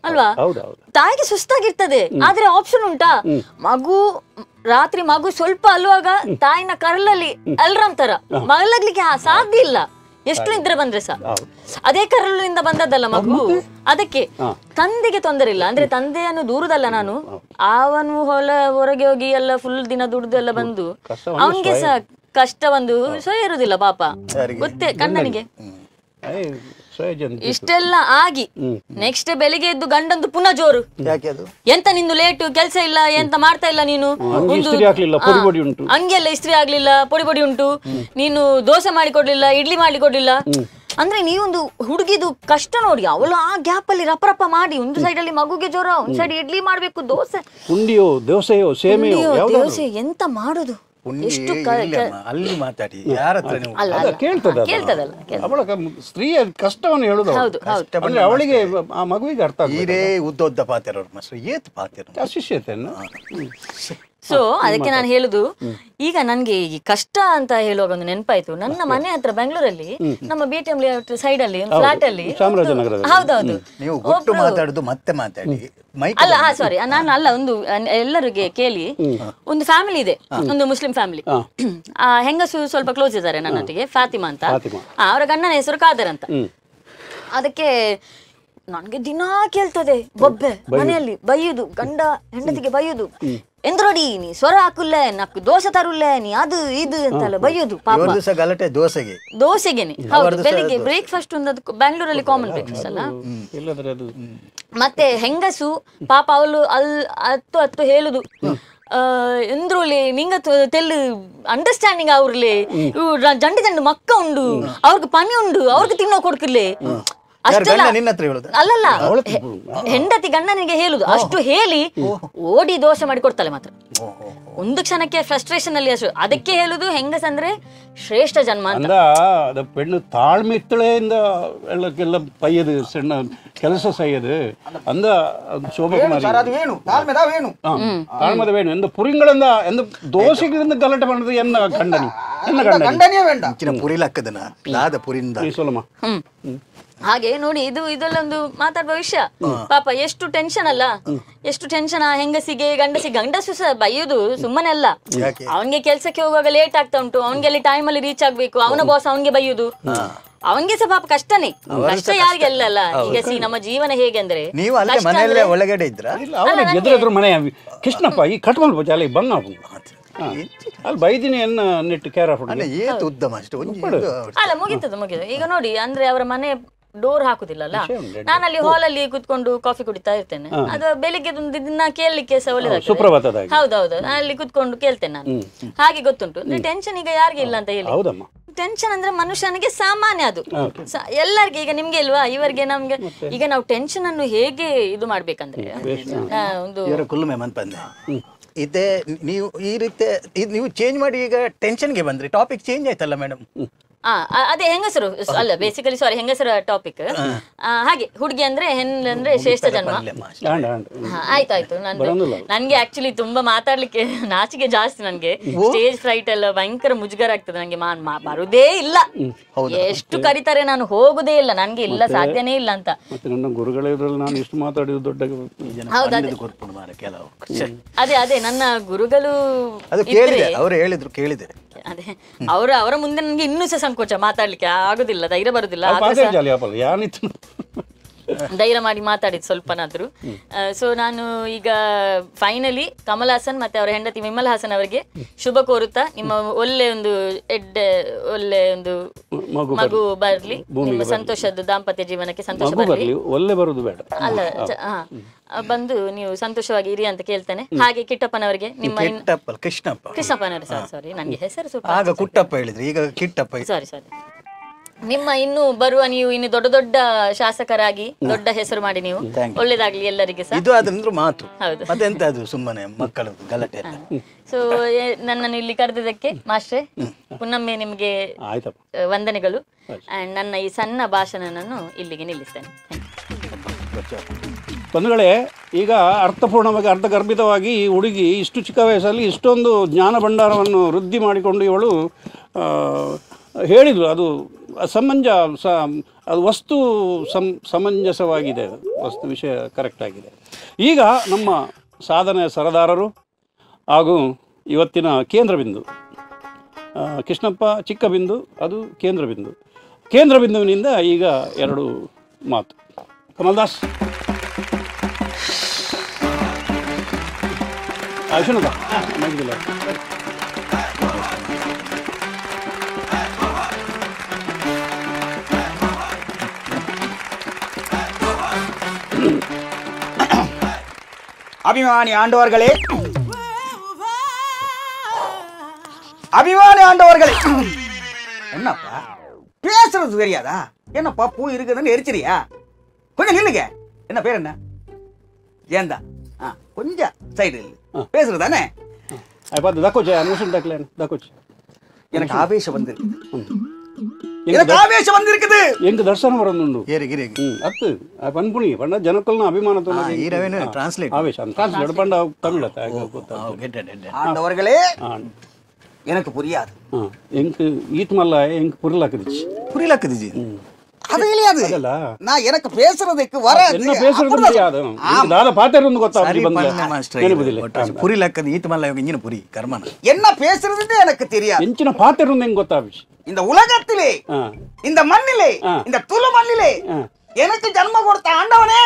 ಅಲ್ವಾ? ತಾಯಿಗೆ ಸುಸ್ತಾಗಿರ್ತದೆ, ಆದ್ರೆ ಆಪ್ಷನ್ ಉಂಟಾ? ಮಗು ರಾತ್ರಿ ಮಗು ಸ್ವಲ್ಪ ಅಲ್ಲುವಾಗ ತಾಯಿನ ಕರಳಲ್ಲಿ ಅಲ್ರಾಮ್ ತರ ಮಲಗ್ಲಿಕ್ಕೆ ಸಾಧ್ಯ ಇಲ್ಲ, ಎಷ್ಟು ನಿದ್ರೆ ಬಂದ್ರೆ ಸಹ. ಅದೇ ಕರಳಿನಿಂದ ಬಂದದ್ದಲ್ಲ ಮಗು, ಅದಕ್ಕೆ ತಂದೆಗೆ ತೊಂದರೆ ಇಲ್ಲ. ಅಂದ್ರೆ ತಂದೆಯನ್ನು ದೂರದಲ್ಲ ನಾನು, ಅವನು ಹೊಲ ಹೊರಗೆ ಹೋಗಿ ಎಲ್ಲ ಫುಲ್ ದಿನ ದುಡ್ದು ಎಲ್ಲ ಬಂದು ಅವನಿಗೆ ಸಹ ಕಷ್ಟ ಒಂದು ಸೊಯ ಇರುದಿಲ್ಲ ಪಾಪ, ಗೊತ್ತೇ ಕಣ್ಣನಿಗೆ. ಇಷ್ಟೆಲ್ಲ ಆಗಿ ನೆಕ್ಸ್ಟ್ ಬೆಳಿಗ್ಗೆ ಎದ್ದು ಗಂಡಂದು ಪುನಃ ಜೋರು, ಎಂತ ನಿಂದು ಲೇಟು, ಕೆಲಸ ಇಲ್ಲ, ಎಂತ ಮಾಡ್ತಾ ಇಲ್ಲ ನೀನು, ಅಂಗಿ ಎಲ್ಲ ಇಸ್ತ್ರಿ ಆಗ್ಲಿಲ್ಲ, ಪೊಡಿ ಪೊಡಿ ಉಂಟು, ನೀನು ದೋಸೆ ಮಾಡಿಕೊಡ್ಲಿಲ್ಲ, ಇಡ್ಲಿ ಮಾಡಿಕೊಡ್ಲಿಲ್ಲ. ಅಂದ್ರೆ ನೀವೊಂದು ಹುಡುಗಿದು ಕಷ್ಟ ನೋಡಿ, ಅವಳು ಆ ಗ್ಯಾಪ್ ಅಲ್ಲಿ ರಪ ರಪ ಮಾಡಿ ಒಂದು ಸೈಡ್ ಅಲ್ಲಿ ಮಗುಗೆ ಜ್ವರ, ಒಂದ್ ಸೈಡ್ ಇಡ್ಲಿ ಮಾಡ್ಬೇಕು, ದೋಸೆ ದೋಸೆ ಎಂತ ಮಾಡುದು? ಎಷ್ಟು ಅಲ್ಲಿ ಮಾತಾಡಿ ಯಾರ ಹತ್ರ ನೀವು ಕೇಳ್ತದಲ್ಲ ಸ್ತ್ರೀಯ ಕಷ್ಟವನ್ನು ಹೇಳುದು ಅಂದ್ರೆ ಅವಳಿಗೆ ಆ ಮಗುವಿಗೆ ಅರ್ಥ ಈರೇ ಉದ್ದ ಉದ್ದ ಪಾತೆರವರು ಮಾಸ್ಟರ್ ಏತ್ ಪಾತೆರ ಶಿಷ್ಯತೆಯನ್ನು. ಸೊ ಅದಕ್ಕೆ ನಾನು ಹೇಳುದು, ಈಗ ನನ್ಗೆ ಈ ಕಷ್ಟ ಅಂತ ಹೇಳುವಾಗ ಒಂದು ನೆನಪಾಯ್ತು. ನನ್ನ ಮನೆ ಹತ್ರ ಬೆಂಗಳೂರಲ್ಲಿ ನಮ್ಮ B T M side ಅಲ್ಲಿ ಫ್ಲಾಟ್ ಅಲ್ಲಿ, ಹೌದೌದು, ನೀವು ಗೊತ್ತು ಮಾತಾಡುದು ಮತ್ತೆ ಮಾತಾಡಿ ಅಲ್ಲ, ಹಾ ಸಾರಿ, ನಾನು ಅಲ್ಲ, ಒಂದು ಎಲ್ಲರಿಗೆ ಕೇಳಿ, ಒಂದು ಫ್ಯಾಮಿಲಿ ಇದೆ, ಒಂದು ಮುಸ್ಲಿಂ ಫ್ಯಾಮಿಲಿ. ಆ ಹೆಂಗಸು ಸ್ವಲ್ಪ ಕ್ಲೋಸ್ ಇದ್ದಾರೆ ನನ್ನೊಟ್ಟಿಗೆ, ಫಾತಿಮಾ ಅಂತ, ಅವರ ಗಂಡನ ಹೆಸರು ಖಾದರ್ ಅಂತ. ಅದಕ್ಕೆ ನನ್ಗೆ ದಿನಾ ಕೇಳ್ತದೆ ಬೊಬ್ಬೆ ಮನೆಯಲ್ಲಿ, ಬೈಯುದು, ಗಂಡ ಹೆಂಡತಿಗೆ ಬೈಯುದು, ಎಂದ್ರೋಡಿ ನೀ ಸ್ವರ ಹಾಕುಲ್ಲೆ, ನಾಕು ದೋಸೆ ತರುಲ್ಲೆ, ನೀ ಅದು ಇದು ಅಂತೆಲ್ಲ ಬೈಯುದು ಪಾಪ. ಗಲಾಟೆ ದೋಸೆಗೆ, ದೋಸೆಗೆನೆ. ಹೌದು, ಬೆಳಿಗ್ಗೆ ಬ್ರೇಕ್ಫಾಸ್ಟ್ ಒಂದು ಬ್ಯಾಂಗ್ಳೂರಲ್ಲಿ ಕಾಮನ್ ಬ್ರೇಕ್ಫಾಸ್ಟ್ ಅಲ್ಲ. ಮತ್ತೆ ಹೆಂಗಸು ಪಾಪ ಅವಳು ಅಲ್ಲಿ ಹತ್ತು ಹತ್ತು ಹೇಳುದು, ಎಂದ್ರೋಲಿ ನಿಂಗ ತೆಲ್ಲು ಅಂಡರ್ಸ್ಟ್ಯಾಂಡಿಂಗ್ ಅವ್ರಲಿ, ಜಂಡು ಜಂಡು ಮಕ್ಕ ಉಂಡು, ಅವ್ರಿಗೆ ಪನಿ ಉಂಡು, ಅವ್ರಿಗೆ ತಿನ್ನೋ ಕೊಡ್ಕಿರ್ಲಿ ಅಷ್ಟೆಲ್ಲ. ಅಲ್ಲಲ್ಲ, ಹೆಂಡತಿ ಗಂಡನಿಗೆ ಹೇಳುದು ಅಷ್ಟು ಹೇಳಿ ಓಡಿ ದೋಷ ಮಾಡಿ ಕೊಡ್ತಾಳೆ ಮಾತ್ರ ಒಂದು ಕ್ಷಣಕ್ಕೆ ಫ್ರಸ್ಟ್ರೇಷನ್ ಅಲ್ಲಿ ಅಷ್ಟು. ಅದಕ್ಕೆ ಹೇಳುದು ಹೆಂಗಸಂದ್ರೆ ಶ್ರೇಷ್ಠ ಜನ್ಮ ಅಂತ. ಪೆಣ್ಣು ತಾಳ್ಮೆತ್ತಳೆಯಿಂದ ಎಲ್ಲ ಪೈಯದು ಸಣ್ಣ ಕೆಲಸ ಸೈಯದು ಅಂದ ಶೋಭಕುಮಾರಿ ತಾಳ್ಮದ ವೇಣು ಎಂದ ಪುರಿಂಗಳಿಂದ ಎಂದ ದೋಸೆಗಳಿಂದ ಗಲಾಟೆ ಮಾಡುದು ಎನ್ನ ಗಂಡನಿ ಎನ್ನ ಗಂಡನಿ ಬೇಡ ಪುರಿಲಕ್ಕದನ ಲಾದ ಪುರಿಂದ ಸೊಲ್ಲಮ್ಮ. ಹಾಗೆ ನೋಡಿ, ಇದು ಇದೆಲ್ಲ ಒಂದು ಮಾತಾಡುವ ವಿಷಯ. ಪಾಪ ಎಷ್ಟು ಟೆನ್ಷನ್ ಅಲ್ಲ, ಎಷ್ಟು ಟೆನ್ಷನ್ ಆ ಹೆಂಗಸಿಗೆ ಗಂಡಸಿಗೆ. ಗಂಡಸು ಸಹ ಬೈಯುದು ಸುಮ್ಮನೆ ಅಲ್ಲ, ಅವನಿಗೆ ಕೆಲ್ಸಕ್ಕೆ ಹೋಗುವಾಗ ಲೇಟ್ ಆಗ್ತಾ ಉಂಟು, ಅವನಿಗೆ ಅಲ್ಲಿ ಟೈಮ್ ಅಲ್ಲಿ ರೀಚ್ ಆಗ್ಬೇಕು, ಅವನ ಬಾಸ್ ಅವನಿಗೆ ಬೈಯುದು. ಅವನಿಗೆ ಸಹ ಪಾಪ ಕಷ್ಟನೇ, ಕಷ್ಟ ಯಾರಿಗೆ ಅಲ್ಲ ಅಲ್ಲ. ಈಗ ಸಿ ನಮ್ಮ ಜೀವನ ಹೇಗೆ ಅಂದ್ರೆ, ನೀವು ಅಲ್ಲೇ ಮನೆಯಲ್ಲೇ ಒಳಗಡೆ ಇದ್ರ ಎದುರೆದುರು ಮನೆ ಕೃಷ್ಣಪ್ಪ ಈ ಕಟ್ಮಲ್ ಜಾಲಿ ಬಂಗ ಅಲ್ಲಿ ಬೈದಿನಿ ಎನ್ನ ನೆಟ್ಟು ಕೇರ್ ಆಫ್ ಏತು ಉದ್ದಮ ಅಷ್ಟು ಅಲ್ಲ. ಮುಗೀತದ ಮುಗಿದು ಈಗ ನೋಡಿ ಅಂದ್ರೆ ಅವರ ಮನೆ ಡೋರ್ ಹಾಕುದಿಲ್ಲ ಅಲ್ಲ, ನಾನು ಅಲ್ಲಿ ಹಾಲ್ ಅಲ್ಲಿ ಕುತ್ಕೊಂಡು ಕಾಫಿ ಕುಡಿತಾ ಇರ್ತೇನೆ. ಅದು ಬೆಳಿಗ್ಗೆ ಇದನ್ನ ಕೇಳಲಿಕ್ಕೆ ಸಹ ಒಳ್ಳೆದಾಗ್ತದೆ. ಹೌದೌದು, ಅಲ್ಲಿ ಕುತ್ಕೊಂಡು ಕೇಳ್ತೇನೆ ನಾನು, ಹಾಗೆ ಗೊತ್ತುಂಟು. ಅಂದ್ರೆ ಟೆನ್ಷನ್ ಈಗ ಯಾರಿಗೆ ಇಲ್ಲ ಅಂತ ಹೇಳಿ. ಟೆನ್ಷನ್ ಅಂದ್ರೆ ಮನುಷ್ಯನಿಗೆ ಸಾಮಾನ್ಯ, ಅದು ಎಲ್ಲರಿಗೆ. ಈಗ ನಿಮ್ಗೆ ಇಲ್ವಾ, ಇವರಿಗೆ ನಮ್ಗೆ. ಈಗ ನಾವು ಟೆನ್ಷನ್ ಅನ್ನು ಹೇಗೆ ಇದು ಮಾಡ್ಬೇಕಂದ್ರೆ ಒಂದು ಇದೇ ನೀವು ಈ ರೀತಿ ನೀವು ಚೇಂಜ್ ಮಾಡಿ ಈಗ ಟೆನ್ಷನ್ಗೆ ಬಂದ್ರಿ, ಟಾಪಿಕ್ ಚೇಂಜ್ ಆಯ್ತಲ್ಲ ಮೇಡಮ್. ಅದೇ ಹೆಂಗಸರು ಅಲ್ಲ, ಬೇಸಿಕಲಿ ಸಾರಿ ಹೆಂಗಸರ ಟಾಪಿಕ್. ಹಾಗೆ ಹುಡುಗಿ ಅಂದ್ರೆ ಹೆಣ್ಣು ಅಂದ್ರೆ ಶ್ರೇಷ್ಠ ಜನ್ಮ. ಆಯ್ತಾಯ್ತು. ನನ್ಗೆ ಆಕ್ಚುಲಿ ತುಂಬಾ ಮಾತಾಡ್ಲಿಕ್ಕೆ ನಾಚಿಕೆ ಜಾಸ್ತಿ, ನನ್ಗೆ ಸ್ಟೇಜ್ ಫ್ರೈಟ್ ಎಲ್ಲ ಭಯಂಕರ ಮುಜುಗರ ಆಗ್ತದೆ ನನ್ಗೆ. ಬರುದೇ ಇಲ್ಲ, ಎಷ್ಟು ಕರೀತಾರೆ ನಾನು ಹೋಗುದೇ ಇಲ್ಲ, ನನ್ಗೆ ಇಲ್ಲ ಸಾಧ್ಯನೇ ಇಲ್ಲ ಅಂತ. ಅದೇ ಅದೇ ನನ್ನ ಗುರುಗಳು ಅವರು ಹೇಳಿದ್ರು, ಕೇಳಿದೆ. ಅದೇ ಅವರ ಅವರ ಮುಂದೆ ನನ್ಗೆ ಇನ್ನೂ ಸಹ ಸಂಕೋಚ, ಮಾತಾಡ್ಲಿಕ್ಕೆ ಆಗುದಿಲ್ಲ, ಧೈರ್ಯ ಬರುದಿಲ್ಲ. ಧೈರ್ಯ ಮಾಡಿ ಮಾತಾಡಿದ್ ಸ್ವಲ್ಪನಾದ್ರು. ಸೊ ನಾನು ಈಗ ಫೈನಲಿ ಕಮಲ್ ಹಾಸನ್ ಮತ್ತೆ ಅವರ ಹೆಂಡತಿ ವಿಮಲ್ ಹಾಸನ್ ಅವರಿಗೆ ಶುಭ ಕೋರುತ್ತಾ, ನಿಮ್ಮ ಒಳ್ಳೆ ಒಂದು ಎಡ್ಡೆ ಒಳ್ಳೆ ಒಂದು ಮಗು ಬರ್ಲಿ, ನಿಮ್ಮ ಸಂತೋಷದ ದಾಂಪತ್ಯ ಜೀವನಕ್ಕೆ ಸಂತೋಷ ಬರ್ಲಿ, ಒಳ್ಳೆ ಬರುದು ಬೇಡ ಅಲ್ಲ, ಬಂದು ನೀವು ಸಂತೋಷವಾಗಿ ಇರಿ ಅಂತ ಕೇಳ್ತೇನೆ. ಹಾಗೆ ಕಿಟ್ಟಪ್ಪನವರಿಗೆ ನಿಮ್ಮ ಕೃಷ್ಣಪ್ಪ ಕೃಷ್ಣಪ್ಪನವರು, ಸಾರಿ ನನಗೆ ಹೆಸರು ಆಗ ಕುಟ್ಟಪ್ಪ ಹೇಳಿದ್ರಿ, ಈಗ ಕಿಟ್ಟಪ್ಪ, ಸಾರಿ ಸಾರಿ. ನಿಮ್ಮ ಇನ್ನು ಬರುವ ನೀವು ಇನ್ನು ದೊಡ್ಡ ದೊಡ್ಡ ಶಾಸಕರಾಗಿ ದೊಡ್ಡ ಹೆಸರು ಮಾಡಿ ನೀವು ಒಳ್ಳೇದಾಗ್ಲಿ ಎಲ್ಲರಿಗೆ ಸಹ. ಇದು ಅದಂದ್ರೂ ಮಾತು, ಮತ್ತೆಂತ ಅದು ಸುಮ್ಮನೆ ಮಕ್ಕಳು ಗಲಾಟೆ ಎಲ್ಲ. ಸೊ ನನ್ನನ್ನು ಇಲ್ಲಿ ಕರೆದಿದ್ದಕ್ಕೆ ಮಾಸ್ಟ್ರೆ ಪುನ್ನೊಮ್ಮೆ ನಿಮಗೆ ವಂದನೆಗಳು. ಅಂಡ್ ನನ್ನ ಈ ಸಣ್ಣ ಭಾಷಣವನ್ನು ಇಲ್ಲಿಗೆ ನಿಲ್ಲಿಸ್ತೇನೆ. ಬಂಧುಗಳೇ, ಈಗ ಅರ್ಥಪೂರ್ಣವಾಗಿ ಅರ್ಥಗರ್ಭಿತವಾಗಿ ಈ ಹುಡುಗಿ ಇಷ್ಟು ಚಿಕ್ಕ ವಯಸ್ಸಲ್ಲಿ ಇಷ್ಟೊಂದು ಜ್ಞಾನ ಭಂಡಾರವನ್ನು ವೃದ್ಧಿ ಮಾಡಿಕೊಂಡು ಇವಳು ಹೇಳಿದರು. ಅದು ಸಮಂಜ ಅದು ವಸ್ತು ಸಮಂಜಸವಾಗಿದೆ, ವಸ್ತು ವಿಷಯ ಕರೆಕ್ಟಾಗಿದೆ. ಈಗ ನಮ್ಮ ಸಾಧನೆಯ ಸರದಾರರು ಹಾಗೂ ಇವತ್ತಿನ ಕೇಂದ್ರ ಬಿಂದು ಕೃಷ್ಣಪ್ಪ ಚಿಕ್ಕ ಬಿಂದು, ಅದು ಕೇಂದ್ರ ಬಿಂದು. ಕೇಂದ್ರ ಬಿಂದುವಿನಿಂದ ಈಗ ಎರಡು ಮಾತು. ಕಮಲ್ದಾಸ್ ವಿಶ್ವನಾಥ ಮೈದಿಲ್ಲ. ಅಭಿಮಾನಿ ಆಂಡವர்களே, அபிமானி ஆண்டவர்களே, என்னப்பா பேசுறது தெரியாதா? என்னப்பா பூ இருக்குதுன்னு எரிச்சிரியா? கொஞ்சம் நில்லுங்க. என்ன பேர் என்ன? ஏந்தா கொஞ்சம் சைடு பேசுறது தானே. எனக்கு ஆவேசம் வந்திருக்கு, எனக்கு ஆவேசம் வந்திருக்குது. எங்க தர்சனம் வரந்துண்டு ಅತ್ತು ಪನ್ಪುಣಿ ಪಂಡ ಜನಕ್ಕಲ್ನ ಅಭಿಮಾನ ಟ್ರಾನ್ಸ್ಲೇಟ್ ಆವೇಶ ಟ್ರಾನ್ಸ್ಲೇಟ್ ಪಂಡ ತಮಿಳ್ ஆண்டவர்களே எனக்கு புரியாது. எங்க ஈத்மல்ல எங்க புரியலாக்குதுச்சு புரியலாக்குதுஜி அது இல்லையாது. நான் எனக்கு பேசுறதுக்கு வராது, என்ன பேசுறது தெரியாது. தாத பாத்தேருந்து ಗೊತ್ತಾಗ್ಲಿ ಬಂದ ಮಾಸ್ಟರ್ புரியலாக்குது ஈத்மல்ல இங்க புரி கர்மன என்ன பேசுறதுன்னு எனக்கு தெரியாது. ಎಂಚಿನ பாத்தேருந்து எங்க ಗೊತ್ತಾಗ್ಲಿ. இந்த உலகத்திலே இந்த மண்ணிலே இந்த துளு மண்ணிலே எனக்கு ஜன்ம கொடுத்த ஆண்டவனே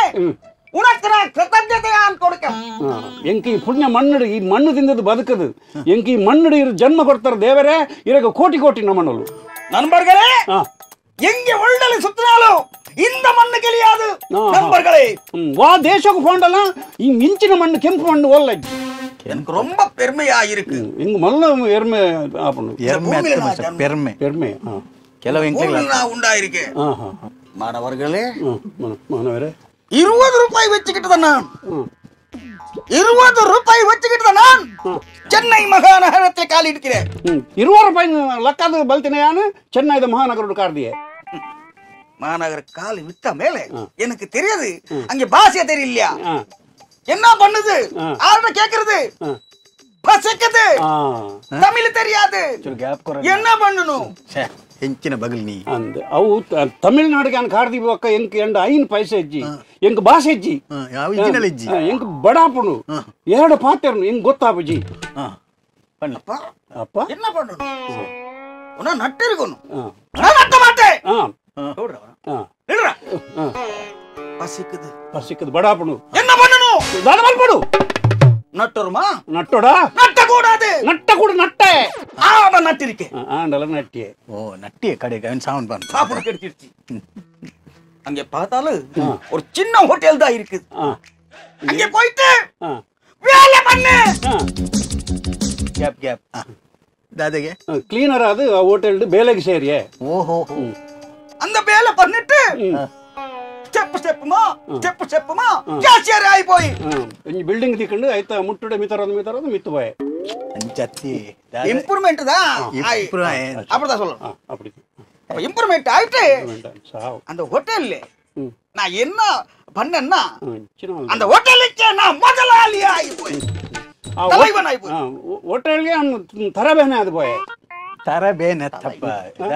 உனக்கு நான் கிருத்தஜதையான் கொடுக்க. ಎಂಕಿ ಪುಣ್ಯ ಮಣ್ಣು ಈ ಮಣ್ಣು ತಿಂದದ್ದು ಬದುಕದು. ಎಂಕಿ ಮಣ್ಣು ಇರು ಜನ್ಮ ಕೊಡ್ತಾರೆ ದೇವರೇ, ಇರಗ ಕೋಟಿ ಕೋಟಿ ನಮನಲು. நண்பர்களே, எங்கே உள்ளலை சுத்தினாலும் இந்த மண்ணு கிளியாது நண்பர்களே. வா தேசக்கு போண்டலாம் ಈ ಮಿಂಚಿನ ಮಣ್ಣು ಕೆಂಪು ಮಣ್ಣು ಒಲ್ಲ. எனக்கு ரொம்ப பெருமையா இருக்கு. எங்க மல்ல எருமை ஆப்பணும். எருமை பெருமை பெருமை ಕೆಲವು நான் உண்டாயிருக்கேன். மாணவர்களே, மாணவரே, 20 ரூபாய் வச்சுக்கிட்டு தான் நான் 20 ரூபாய் வச்சுக்கிட்டு தான் நான் சென்னை மகாநகரத்தில் கால் இடுக்கிறேன். 20 ரூபாய் லக்காது பல்தினையானு சென்னை மகாநகரோட கார்தியே மாநகர கால் விட்ட மேலே எனக்கு தெரியாது, அங்க பாஷைய தெரியலையா, என்ன பண்ணுது, யார்கிட்ட கேக்குறது, பசிக்குது, தமிழ் தெரியாது, என்ன பண்ணணும்? ಎಂಚಿನ ಬಗಲ್ ನೀ ಅಂದ ಅವು ತಮಿಳ್ನಾಡಿಗೆ ಅನ್ ಕಾರ್ದಿ ಬೊಕ್ಕ ಎಂಕ್ ಎಂಡ 5 ಪೈಸೆ ಇಜ್ಜಿ, ಎಂಕ್ ಭಾಷೆ ಇಜ್ಜಿ, ಯಾವ ಇಜ್ಜಿನಲ್ಲ ಇಜ್ಜಿ, ಎಂಕ್ ಬಡಾಪುಣು ಎರಡು ಪಾತೆರ್ನು ಎಂಕ್ ಗೊತ್ತಾಪುಜಿ. ಅಪ್ಪ ಅಪ್ಪ என்ன பண்ணணும்? உன நட்டு இருக்கணும், நான் நட்ட மாட்டேன். பசிக்குது பசிக்குது படாப்பணு என்ன பண்ணணும் தானமல் நட்டருமா நட்டோடா நட்ட கூடாது நட்ட கூட நட்ட ஆமா நட்டிருக்கே ஆண்டல நட்டியே ஓ நட்டியே கடை சவுண்ட் பண்ணு சாப்பிட கிடைச்சிருச்சு அங்க பார்த்தாலும் ஒரு சின்ன ஹோட்டல் தான் இருக்குது அங்க போயிட்டு வேலை பண்ணு கேப் கேப் தாதகே கிளீனர் அது ஹோட்டல் வேலைக்கு சேரியே ஓஹோ அந்த வேலை பண்ணிட்டு ஸ்டெப் ஸ்டெப்புமா ஸ்டெப் ஸ்டெப்புமா கேஷியர் ஆயி போய் ಬಿಲ್ಡಿಂಗ್ ದಿಕ್ಕಂಡು ಆಯ್ತಾ ಮುಟ್ಟುಡೆ ಮಿತರೋದು ಮಿತರೋದು ಮಿತ್ತು போய் அஞ்சத்தி இம்ப்ரூவ்மெண்ட் தான் அப்படிதான் சொல்லணும் அப்படி அப்ப இம்ப்ரூவ்மெண்ட் ஆயிட்டு அந்த ஹோட்டல்ல நான் என்ன பண்ணேன்னா அந்த ஹோட்டலுக்கே நான் முதலாளி ஆயி போய் தலைவன் ஆயி போய் ஹோட்டல்ಗೆ தரவேனே அது போய் ತರಬೇನೆ ತಪ್ಪ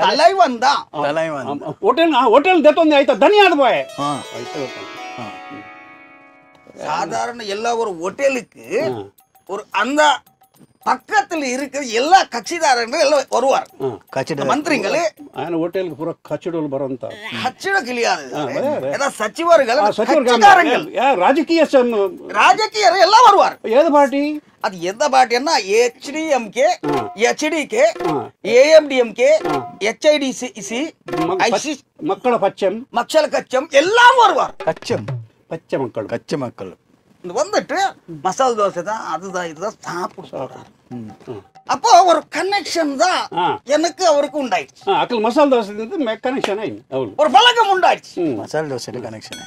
தலைவன் தான் தலைவன் ಹೋಟೆಲ್ ಹೋಟೆಲ್ ದೆತ್ತೊಂದು ಆಯ್ತಾ ದನಿ ಅದು போய் சாதாரண எல்லா ஒரு ஹோட்டலுக்கு ஒரு அந்த பக்கத்துல இருக்கிற எல்லா கட்சிதாரங்களும் எல்லாம் வருவார் மந்திரிகளே ஹோட்டலுக்கு பூரா கச்சிடோல் ಬರುವಂತ கச்சிட கிடையாது ஏதா சச்சிவர்கள் கட்சிதாரங்கள் ராஜகீய ராஜகீய எல்லாம் வருவார் ஏது பார்ட்டி அது எந்த பார்ட்டின்னா HDMK HDK AMDMK HIDC IC மக்கள பச்சம் மக்கள் கச்சம் எல்லாம் வருவார் கச்சம் பச்சை மக்கள் கச்ச மக்கள் வந்துட்டு மசாலா தோசை தான் அதுதான் இதுதான் சாப்பிடுறாரு அப்போ ஒரு கனெக்ஷன் தான் எனக்கு அவருக்கு உண்டாயிடுச்சு அக்கல் மசாலா தோசை கனெக்ஷன் ஒரு பழக்கம் உண்டாயிடுச்சு மசாலா தோசை கனெக்ஷன்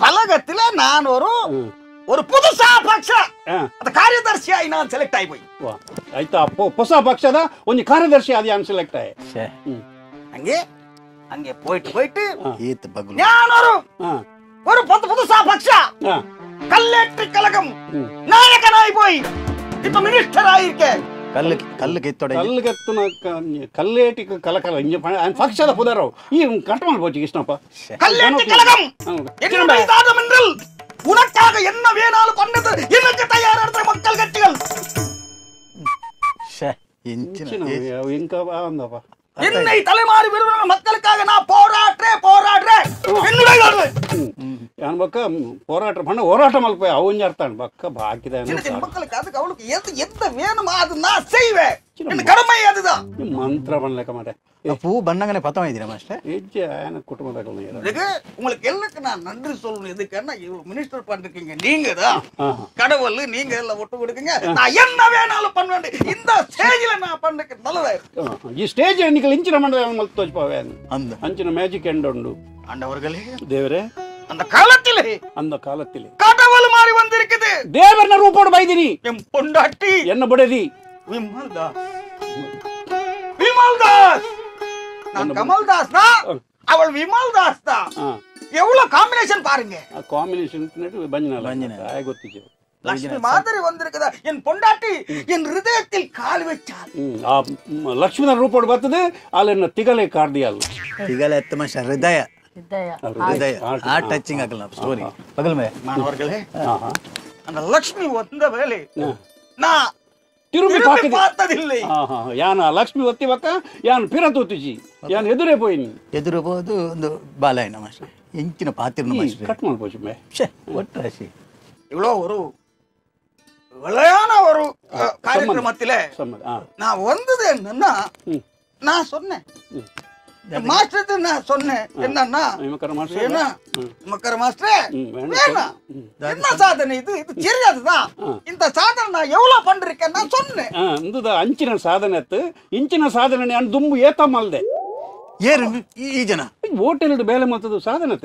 பழகத்துல நான் ஒரு ஒரு புதுசா ಪಕ್ಷ அந்த ಕಾರ್ಯದರ್ಶಿಯಾಗಿ ನಾನು ಸೆಲೆಕ್ಟ್ ಆಗಿ போய் ಆಯ್ತಾ ಹೊಸ ಪಕ್ಷದ ಒಂದು ಕಾರ್ಯದರ್ಶಿ ಆದಿ ನಾನು ಸೆಲೆಕ್ಟ್ ಆಯ್ ಹಂಗೆ ಹಂಗೆ போயிட்டு போயிட்டு நான் ஒரு ஒரு புதுசா பக்ஷ கல்லேற்று கழகம் நாயகனாய் போய் இப்ப மினிஸ்டர் ஆயிருக்கேன் ಕಲ್ಲು ಕಲ್ಲು ಕೆತ್ತೊಡೆ ಕಲ್ಲು ಕೆತ್ತುನ ಕಲ್ಲೇಟಿ ಕಲಕಲ ಇಂಜ ಪಕ್ಷದ ಪುದರವು ಈ ಕಟ್ ಮಾಡ್ಬೋದು ಕೃಷ್ಣಪ್ಪ கல்லேட்டு கழகம் என்னுடைய சாதம் என்றால் உனக்காக என்ன வேணாலும் பண்ணது எனக்கு தயாரான மக்கள் கட்சிகள் என்னை தலைமாறி விரும்புகிற மக்களுக்காக நான் போராடுறேன் போராடுறேன் என்னுடைய பಕ್ಕ போராட்ட பண்ண ಹೋರಾಟ ಮಲ್ಪ ಅವನ್ ಅರ್ಥ பಕ್ಕ ಬಾಕಿದ மக்களுக்கு அதுக்கு அவளுக்கு எது எந்த வேணுமோ அது நான் செய்வேன் என் கடமை அதுதான் ಮಂತ್ರ பண்ணலக்க மாட்டேன் பூ பண்ணங்கனே பத்தம் ಇದೀರಾ ಮಾಸ್ಟರ್ ಹೆಜ್ಜೆ ಕುಟುಂಬದ இதுக்கு உங்களுக்கு எல்லாருக்கும் நான் நன்றி சொல்லணும் எதுக்குன்னா இவ்வளவு மினிஸ்டர் பண்ணிருக்கீங்க நீங்க தான் கடவுள் நீங்க எல்லாம் ஒட்டு கொடுக்குங்க நான் என்ன வேணாலும் பண்ணுவேன் இந்த ஸ்டேஜ்ல நான் பண்ணக்கு நல்லதா ಈ ಸ್ಟೇಜ್ ನಿಕಲ್ ಇಂಚಿನ ಮಂಡಲ ಮಲ್ತು ತೋಜ್ಪಾವೆ ಅಂದ ಅಂಚಿನ ಮ್ಯಾಜಿಕ್ ಎಂಡ್ ಉಂಡು ஆண்டவர்களே ದೇವರೇ அந்த காலத்திலே அந்த காலத்திலே கடவுள் மாறி வந்திருக்குது தேவர்ன ரூபோடு பைதினி என் பொண்டாட்டி என்ன படதி விமல் தாஸ் விமல் தாஸ் நான் கமல் தாஸ் தான் அவள் விமல் தாஸ் தான் எவ்வளவு காம்பினேஷன் பாருங்க காம்பினேஷன் பஞ்சன பஞ்சன ஆய் ಗೊತ್ತಿದೆ லட்சுமி மாதிரி வந்திருக்குதா என் பொண்டாட்டி என் ஹிருதயத்தில் கால் வச்சாள் லட்சுமி ரூபோடு ಬರ್ತದೆ ಅಲ್ಲ ತಿಗಲೆ ಕಾರ್ದಿಯಲ್ ತಿಗಲೆ ಎತ್ತಮ ಹೃದಯ ಹೃದಯ ಆ ಟಚಿಂಗ್ ಆಗಲ್ಲ ಸ್ಟೋರಿ பகல் மே மாணவர்களே அந்த லட்சுமி வந்த வேளை நான் ತಿರುಗಿ பார்த்ததில்லை ಯಾನ ಲಕ್ಷ್ಮಿ ಒತ್ತಿ ಬಕ್ಕ ಯಾನ್ ಪಿರ ತೂತಿಜಿ ಯಾನ್ ಎದುರೇ ಪೋಯಿನಿ ಎದುರು ಹೋದು ಒಂದು ಬಾಲಾಯನ ಮಾಸ್ಟರ್ ಎಂಚಿನ ಪಾತಿರ್ನ ಮಾಸ್ಟರ್ ಕಟ್ ಮಾಡ್ಬೋದು ಮೇ ಛೇ ಒಟ್ಟು ರಾಶಿ இவ்வளோ ஒரு விளையான ஒரு காரியக்கிரமத்தில நான் வந்தது என்னன்னா நான் சொன்னேன் மாஸ்டர் நான் சொன்னேன் என்னன்னா மக்கர மாஸ்டர் வேணாம் என்ன சாதனை இது இது தெரியாதுதான் இந்த சாதனை நான் எவ்வளவு பண்ணிருக்கேன் நான் சொன்னேன் இந்த ಅಂಚಿನ ಸಾಧನೆ ಇಂಚಿನ ಸಾಧನೆ ನಾನು ದುಂಬು ಏತ ಮಲ್ದೆ ಏರು ಈ ಜನ ಹೋಟೆಲ್ ಬೇಲೆ ಮತ್ತದು ಸಾಧನೆ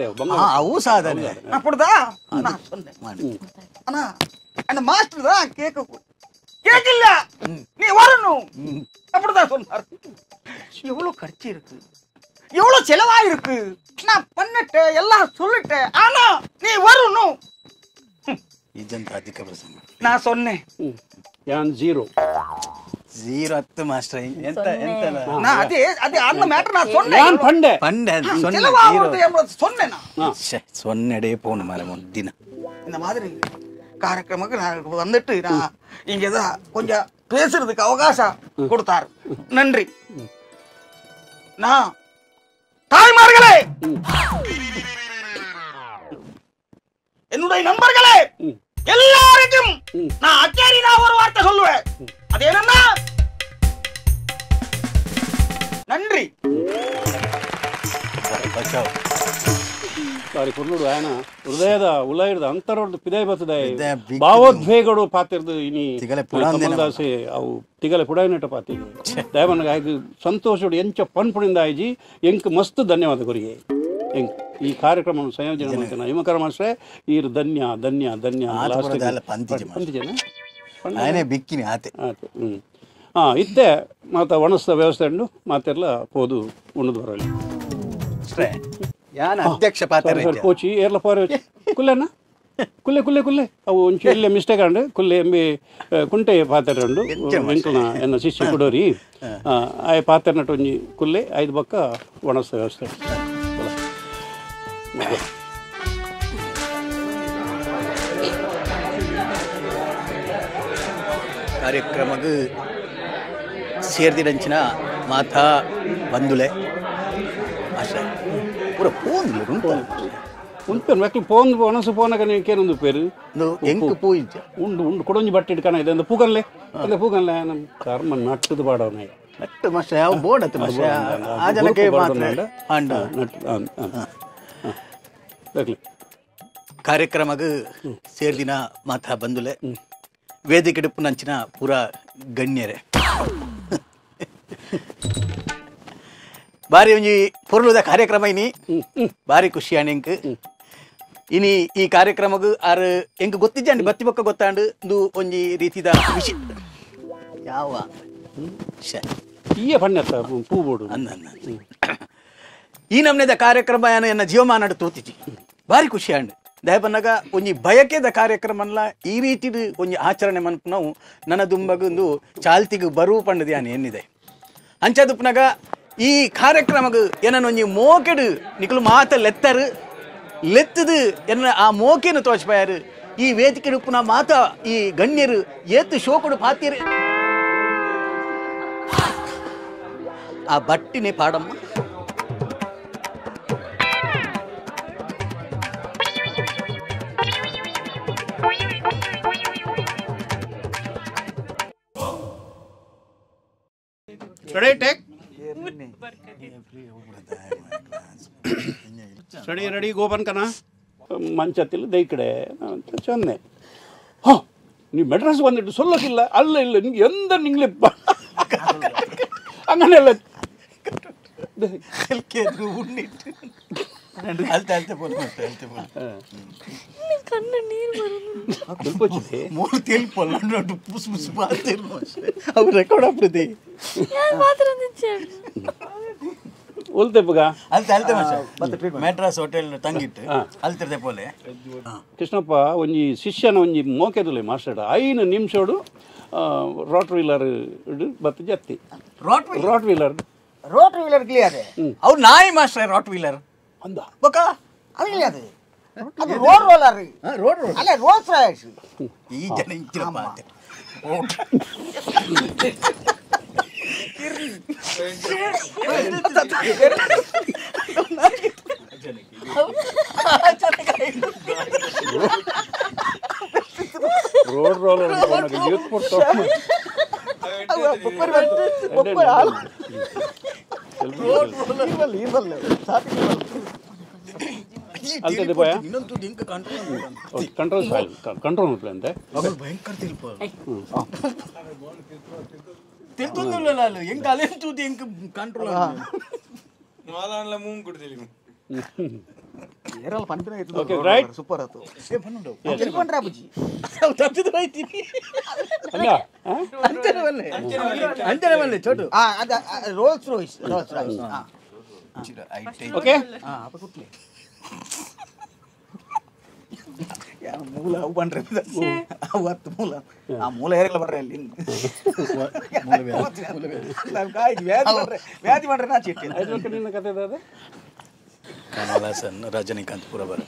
ಅವು ಸಾಧನೆ அப்படிதான் நான் சொன்னேன் ஆனா அந்த மாஸ்டர் தான் கேட்க கேட்கல நீ வரணும் அப்படிதான் சொன்னார் எவ்வளவு கட்சி இருக்கு எவ்வளவு செலவாயிருக்கு நான் பண்ணிட்டேன் எல்லாம் சொல்லிட்டேன் ஆனா நீ வரணும் நான் சொன்னேன் ಯಾನ್ ಜೀರೋ ஜீரோ அத்து மாஸ்டர் ಎಂತ ಎಂತ நான் அதே அதே அந்த மேட்டர் நான் சொன்னேன் நான் பண்டே பண்டே சொன்னேன் செலவாகுது என்பது சொன்னேன் நான் ச்சே சொன்னடே போணும் மாற தின இந்த மாதிரி காரியக்கிரமக்கு நான் வந்துட்டு நான் இங்க தான் கொஞ்சம் பேசுறதுக்கு அவகாசம் கொடுத்தார் நன்றி நான் தாய்மார்களே, என்னுடைய நண்பர்களே, எல்லாருக்கும் நான் அச்சேரி நான் ஒரு வார்த்தை சொல்லுவேன். அது என்னன்னா நன்றி. ಸಾರಿ ಕೊರ್ಲುಡು ಆಯನ ಹೃದಯದ ಉಲೈರ್ದ ಅಂತರೊಡ್ದು ಪಿದೈ ಬತ್ತದ ಭಾವೋದ್ವೇಗಡು ಪಾತಿರ್ದು ಇನಿ ಕಮಲದಾಸೆ ಅವು ತಿಗಲೆ ಪುಡಾಯಿನಟ ಪಾತಿರ್ದು ದಯಮನಗ ಆಯ್ತು ಸಂತೋಷಡು ಎಂಚ ಪನ್ಪುಣಿಂದ ಆಯ್ಜಿ ಎಂಕ್ ಮಸ್ತ್ ಧನ್ಯವಾದ ಕೊರಿಗೆ. ಎಂಕ್ ಈ ಕಾರ್ಯಕ್ರಮ ಸಂಯೋಜನೆ ಮಾಡ್ತಾನೆ ಹಿಮಕರ ಮಾಸ್ಟ್ರೆ ಈರು ಧನ್ಯ ಧನ್ಯ ಧನ್ಯ ಬಿಕ್ಕಿನಿ ಆತೆ ಹಾಂ ಇತ್ತೆ ಮಾತ ಒಣಸ್ತ ವ್ಯವಸ್ಥೆ ಉಂಡು ಮಾತೆಲ್ಲ ಪೋದು ಉಣ್ಣದು ಬರಲಿ. ಯಾನ ಅಧ್ಯಕ್ಷ ಪಾತ್ರ ಕೋಚಿ ಏರ್ಲ ಪೋರೆ ಕುಲ್ಲೆನ ಕುಲ್ಲೆ ಕುಲ್ಲೆ ಕುಲ್ಲೆ ಅವು ಒಂಚು ಎಲ್ಲೆ ಮಿಸ್ಟೇಕ್ ಅಂಡು ಕುಲ್ಲೆ ಎಂಬಿ ಕುಂಟೆ ಪಾತ್ರ ಉಂಡು ಎಂಕುನ ಎನ್ನ ಶಿಷ್ಯ ಕುಡೋರಿ ಆಯ ಪಾತ್ರನಟ್ಟು ಒಂಜಿ ಕುಲ್ಲೆ ಐದು ಬಕ್ಕ ಒಣಸ್ತ ವ್ಯವಸ್ಥೆ. ಕಾರ್ಯಕ್ರಮಕ್ಕೆ ಸೇರ್ದಿಡಂಚಿನ ಮಾತಾ ಬಂದುಲೆ ಅಷ್ಟೇ ಪೂರ ಪೋಂದು ಉಂಟು ಮಕ್ಕಳು ಪೋಂದು ಒಣಸು ಪೋನಕ ನೀವು ಪೇರು ಎಂಕ್ ಪೂಂಚ ಉಂಡು ಉಂಡು ಕೊಡೊಂಜಿ ಬಟ್ಟೆ ಇಡ್ಕಣ ಇದೆ ಅಂದ್ರೆ ಪೂಗನ್ಲೆ ಅಂದ್ರೆ ಪೂಗನ್ಲೆ ನಮ್ಮ ಕರ್ಮ ನಟ್ಟದು ಬಾಡವನ ನಟ್ಟು ಮಾಸ್ಟರ್ ಯಾವ ಬೋರ್ಡ್ ಅತ್ತ ಮಾಸ್ಟರ್ ಆ ಜನಕ್ಕೆ ಮಾತ್ರ ಅಂಡ ನಟ್ಟು ಕಾರ್ಯಕ್ರಮಕ್ಕೆ ಸೇರ್ದಿನ ಮಾತಾ ಬಂದುಲೆ ವೇದಿಕೆ ನಂಚಿನ ಪೂರ ಗಣ್ಯರೇ ಬಾರಿ ಒಂಜಿ ಪೊರ್ಲುದ ಕಾರ್ಯಕ್ರಮ ಇನಿ ಬಾರಿ ಖುಷಿ ಆಂಡ್ ಎಂಕ್ ಇನಿ ಈ ಕಾರ್ಯಕ್ರಮಗ್ ಆರ್ ಎಂಕ್ ಗೊತ್ತಿಜ್ಜಾಂಡ್ ಬತ್ತಿ ಬೊಕ್ಕ ಗೊತ್ತಾಂಡ್ ಇಂದು ಒಂಜಿ ರೀತಿದ ವಿಷಯ ಯಾವ ಈಯ ಪಣ್ಣತ್ತ ಪೂ ಬೋಡು ಅಂದ ಈ ನಮ್ನೆದ ಕಾರ್ಯಕ್ರಮ ಎನ್ನ ಜೀವಮಾನಡ್ ತೋತಿಜಿ ಬಾರಿ ಖುಷಿ ಆಂಡ್ ದಯಪನ್ನಗ ಒಂಜಿ ಬಯಕೆದ ಕಾರ್ಯಕ್ರಮನ್ಲ ಈ ರೀತಿದು ಒಂಜಿ ಆಚರಣೆ ಮನ್ಪುನವು ನನ್ನ ದುಂಬಗ್ ಒಂದು ಚಾಲ್ತಿಗ್ ಬರು ಪಂಡದ ಯಾನ್ ಎನ್ನಿದೆ ಅಂಚದುಪ್ಪುನಗ ಈ ಕಾರ್ಯಕ್ರಮಗ್ ಏನನ್ನ ಒಂಜಿ ಮೋಕೆಡು ನಿಕುಲು ಮಾತ ಲೆತ್ತರು ಲೆತ್ತದು ಎನ್ನ ಆ ಮೋಕೆನು ತೋಚ್ಪಾಯಾರು ಈ ವೇದಿಕೆ ಉಪ್ಪುನ ಮಾತ ಈ ಗಣ್ಯರು ಏತು ಶೋಕುಡು ಪಾತಿರು ಆ ಬಟ್ಟಿನೇ ಪಾಡಮ್ಮ Ready, take. Ready, ready, go ಪನ್ಕನ ಮಂಚತ್ತಿಲ್ಲ ದೈ ಕಡೆ ಚಂದೆ ಹಾಂ ನೀವು ಮೆಡ್ರಾಸ್ ಬಂದಿಟ್ಟು ಸೊಲ್ಲಕ್ಕಿಲ್ಲ ಅಲ್ಲ ಇಲ್ಲ ನಿಂಗೆ ಎಂದ ನಿಂಗ್ಲೆ ಹಂಗನೆಲ್ಲ ಮೆಡ್ರಾಸ್ ಹೋಟೆಲ್ ತಂಗಿಟ್ಟು ಅಲ್ತಿರ್ದೆ ಪೋಲೆ ಕೃಷ್ಣಪ್ಪ ಒಂಜಿ ಶಿಷ್ಯನ ಒಂಜಿ ಮೋಕೆದುಲೆ ಮಾಸ್ಟರ್ 5 ನಿಮಿಷಡು ರಾಟ್ ವೀಲರ್ ಬತ್ತು Jatti rot wheeler rot wheeler clear ಅವ್ರು ನಾಯಿ master rot wheeler ಅಂದ ಬೊಕ್ಕ ಅದು ಕ್ಲಿಯರ್ ಅದು road roller road road ಅಲ್ಲ ರೋಲ್ಸ್ ರಾಯ್ಸ್ ಈ ಜನ ಇಂಚಿರಪ್ಪ ಅಂತೆ road roller youth control control ಅಂತೆ ಭಯಂಕರ ತಿಳ್ತೊಂದಿಲ್ಲ ಎಂಕ್ ಅಲೇನ್ ತೂದು ಎಂಕ್ ಕಂಟ್ರೋಲ್ ಏರಲ್ ಪನ್ಪಿನ okay right super ಆತು ತಿಳ್ಕೊಂಡ್ರಾ ಬುಜ್ಜಿ ತಪ್ಪಿದ ಹೋಯ್ತೀನಿ ಅಲ್ಲ ಅಂಚನೆ ಬಲ್ಲೆ ಅಂಚನೆ ಬಲ್ಲೆ ಚೋಟು ಆ ಅದ Rolls Royce Rolls Royce ಹಾ ಓಕೆ ಹಾ ಅಪ್ಪ ಕುಟ್ಲೆ ಯಾರ ಮೂಲ ಅವು ಬಂಡ್ರೆ ಅವು ಹತ್ತು ಮೂಲ ಆ ಮೂಲ ಏರಲ್ಲ ಬರ್ರೆ ಅಲ್ಲಿ ವ್ಯಾಧಿ ಮಾಡ್ರೆ ವ್ಯಾಧಿ ಮಾಡ್ರೆ ನಾ ಚಿಟ್ಟಿ ನಿನ್ನ ಕತೆ ಅದ ಕಮಲ್ ಹಾಸನ್ ರಜನಿಕಾಂತ್ ಪೂರ ಬರ